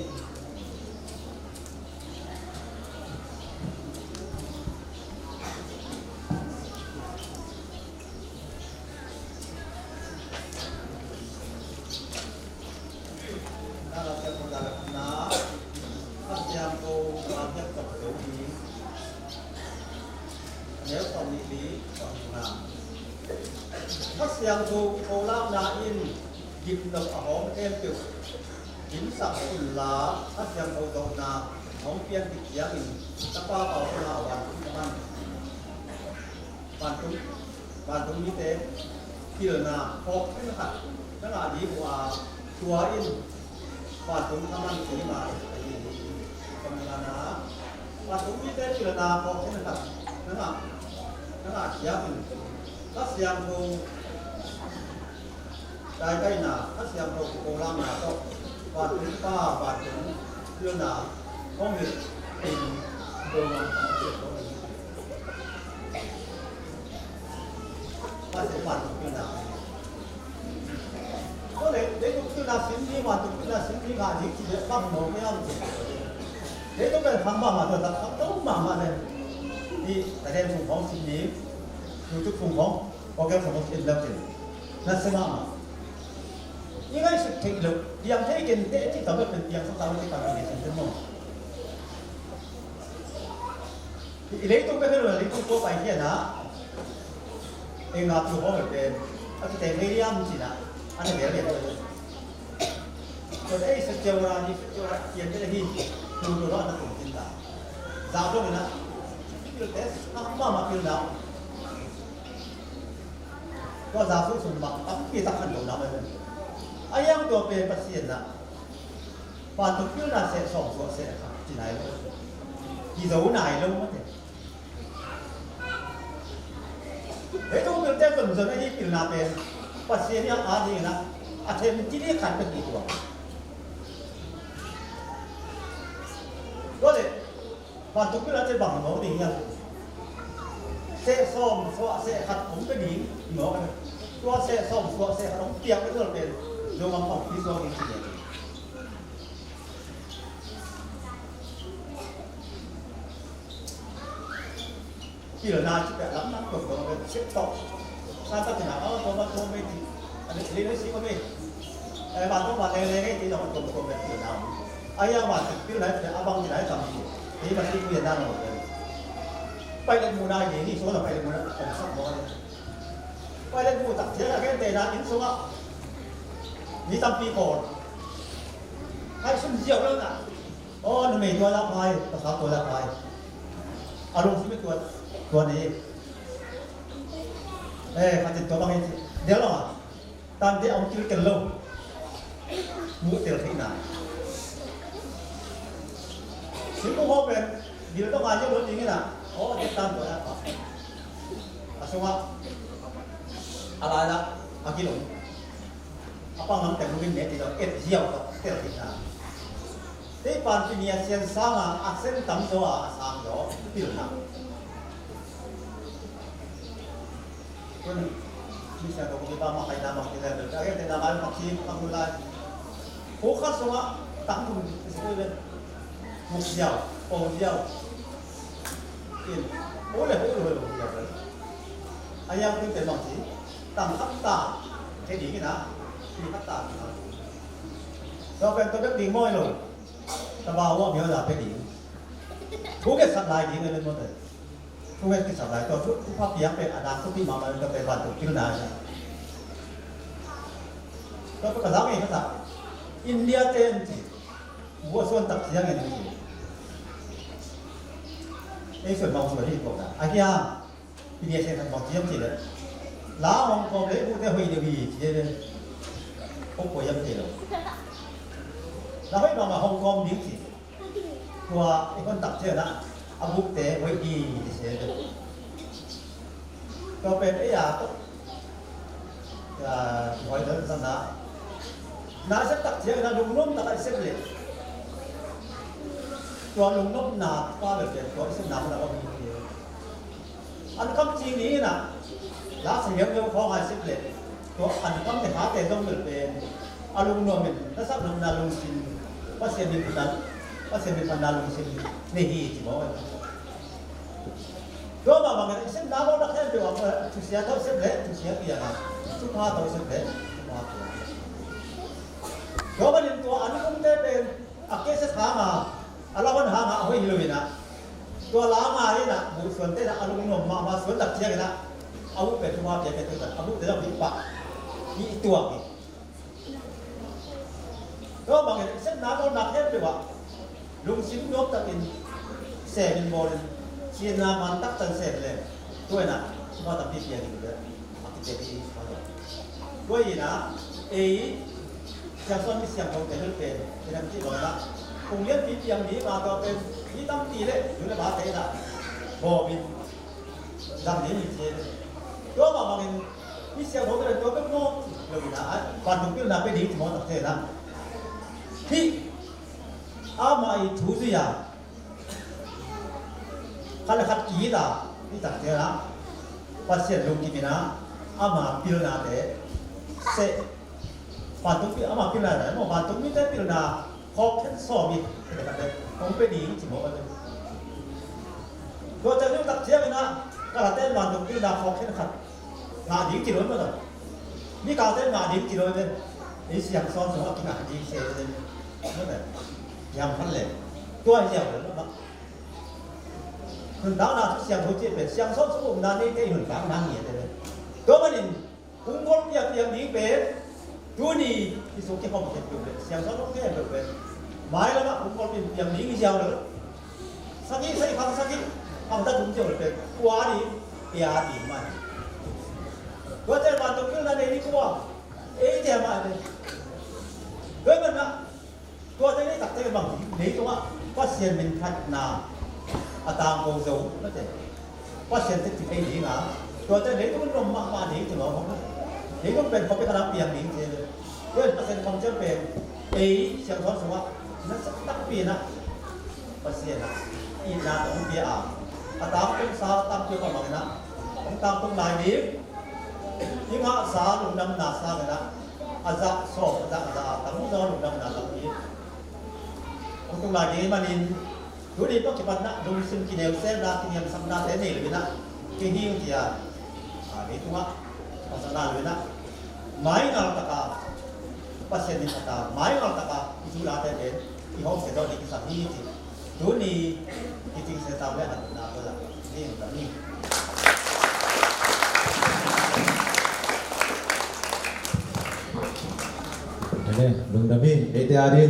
Kha Siangtho kipulakna in gimnop a hawm khempeuh dimsak unla, Kha Siangtho dohna hong pian khit ciangin Tapa pau kona a vantung a man. Vantung, vantung mite pilna phawk khenkhat na ngah ding uh a, tua in vantung a man kei mah ahi hi. Vantung mite pilna phawk khenkhat na ngah, na ngah ciangin Kha Siangtho daikaihna, Kha Siangtho kipulakna tawh vantung Pa, vantung pilna hong hi in, dongam Pasian vantung pilna. Tua leh leitung pilna sin ding, vantung pilna sin ding ngah ding cih leh bang mawk hiam cih leh, leitung pen khang mahmah, tua tak khang to mahmah leh, hih Thailand phung khawng sin ding, YouTube phung khawng, Google phung khawng sin ding, na sia mahmah. I ngaihsut theih loh, piang thei kei teh cih tam loh pen piang sak tam loh cih tam loh cih tam loh. I leitung pen hei lo, leitung tua pai hian a, ei ngap lo hawm pen a kiteng ngei diam cih na, a na bel bel. Tua ei sa ceu ra ni, sa ceu ra kian te hi, tu tu lo na tung cin ta. Za lo na, pil te, na ma ma pil na. Tua za su sung ma, tampi tak khan lo na mai. A yang tua pen Pasian na. Vantung pilna seh sawm suah seh khat ci nai lo. Kizo nai lo mate. Leitung pilte zonzon ahi pilna pen Pasian hiam a dingin a, a them ci ding khat bek hi tua. Tua leh, vantung pilna te bang mawk ding hiam? Seh sawm suah seh khat hong pia ding mawk a. Tua seh sawm suah seh khat hong piak bek tua pen, zong a pang pi suak ding ci ding. Pilna ci peh lam nak tuam tuam ve, sep tawh. Sa tak kina, oh, tuam tuam ve ci. A lei lei si ko ve. Eh, ba tuam ba lei lei ve ci, tuam tuam ve pilna. A yang ba pilna, a bang ci na tam ci. Ni ba si pilna no ve. Pai le mu na ye ni, so na pai le mu na, tam sak mo ve. Pai le mu tak ci na ke te na in so a. Ni tam pi ko. Hai sun ziau lo na. Oh, numei tua lak pai, pasal tua lak pai. A lungsim tua, tua ni. Eh, khatin tua bang hi. Dia lo. Tante a hong kilkel lo. Muh tel theihna. Sim muh ho pen. Bil tawh ngai lo ding hi na. Oh, dia tan tua lak pai. A sungah. A lai lak. A kilong. A pang lam teng lungin ne ti lo, et ziau tawh tel theihna. Tei pan pi ni a sian sang a, a sen tam zaw a, a sang zaw pilna. Kun, mi sian tawh ko mi pa ma khai na ma ti le, a gen te na ma ma ki ma kun lai. Ko kha sung a, tang kun ti le. Muk ziau, pong ziau. In, ko le ko le ko ziau. A yang kun te ma ki. Tang khat ta, khe ding in a, mi khat ta ding a. Tua pen tua bek ding mawi lo. Tabau a mi a la pia ding. Thu khe sak lai ding a len maw te. Thu khe sak lai tua thu, thu pha piang pen a dang thu pi ma ma tua pen ban tua pil na. Tua pen ka zang e khat ta. India te en ti. Vua suan tak siang en ti. Ei suan mau suan hi ko ta. A hiang. Pi ni a sian khat bang ci hiam ci le. La hong kawm le buhte hoih deuh hi ci le. Hong kawm hiam ci lo. La hoih bang a hong kawm ding ci. Tua i hon tak ciang a, a buhte hoih ding ci le. Tua pen ei a tok. Ya, hoih deuh zang na. Na sep tak ciang a lungnuam tak a sep le. Tua lungnuam na pa le tua sep na pa na pa mi. An kam ci ni na, la sa yau yau khawng a sep le, tua an kam te kha te zong bel pen, a lungnuam in, na sak nuam na lungsim, Pasian min pan, Pasian min pan na lungsim, nei hi ci maw. Tua mah bangin, sep na maw na khen peuh a, thusia tawh sep le, thusia piang a, thupha tawh sep le, thupha piang. Tua manin tua an kum te pen, a kese hang a, a la hon hang a, a hoih hi lo in a. Tua la ngai in a, buh suan te in a, a lungnuam mahmah suan tak ciang in a, a buh pen thupha piak pen tua, a buh te zong hi pah, hi tuak hi. Tua bangin, sepna tawh nak hen peuh a, lungsim nuam takin, sem in bawl in, cina man tak tan sem le, tua in a, thupha tampi piak hi lo. A kite hi, tua hi na, ei, siangsawn mi siangtho te bel pen, i dang cih bang na, kong lianpi piang mi ma tua pen, mi tampi le, zu le ba te na, bawm in, zang ding hi ci. Tua mah bangin, mi siangtho te bel tua bek mawk lo hi na, vantung pilna pe ding ci mawk tak te na. Hih, amah i thu zui a, khat le khat ki-it a, i tak ciang a, Pasian lungkim in a, ama pilnate seh. Vantung pi-, ama pilnate, ama vantung mite pilna khawk khen sawm hi, khat le khat le, hong pe ding ci mawk a. Tua ciang i tak ciang in a, khat le khat vantung pilna khawk khen khat. Ngah ding ci lo maw. Mikangte ngah ding ci lo maw. Ei siangsawn sungah kingah ding se maw. Hiam khat le. Tua hiam lo maw. Nuntakna thu siangtho cih pen siangsawn sung umna neite i nuntakna ngiat e. Tua manin hong golpi a piang ding pen tuni i sung kikhawm khempeuh le siangsawn hong khempeuh pen mailamah hong golpi piang ding i siang lo. Sagih, sagih, khang sagih, khang za thum ciang pen kua ding, pia ding mah hi. Tua ciang vantung pilna nei ni kua, ei ciang mah hi. Tua hi manin ah, tua ciang nei takte bang hi, leitungah Pasian min phatna a tangko zo, mate. Pasian te ci thei ding a, tua ciang leitung nuam mahmah ding ci lo hong. Leitung pen khuapi khat a piang ding ci. Tua in Pasian kham ciang pen ei siangsawn sungah na sak takpi na Pasian ah itna tawh hong pia a, a tangtung sa tangtung pah bangin ah hong tangtung lai ding. I ngahsa lungdamna sangin ah a zah sawm, a zah, a zah a tam zaw lungdamna tampi hong tung lai ding manin Tuni tawh kipatna lungsim kineusenna, kiniamsaknate nei lo in ah, kihing tia, a, leitungah pasal lo in ah, maingal taka Pasian in a ta maingal taka i thu late pen i hawmkhia zawh ding kisam hi ci. Tuni i cingse tau le hatna ko la ni. Amen. Lungdam hi. Eite a ding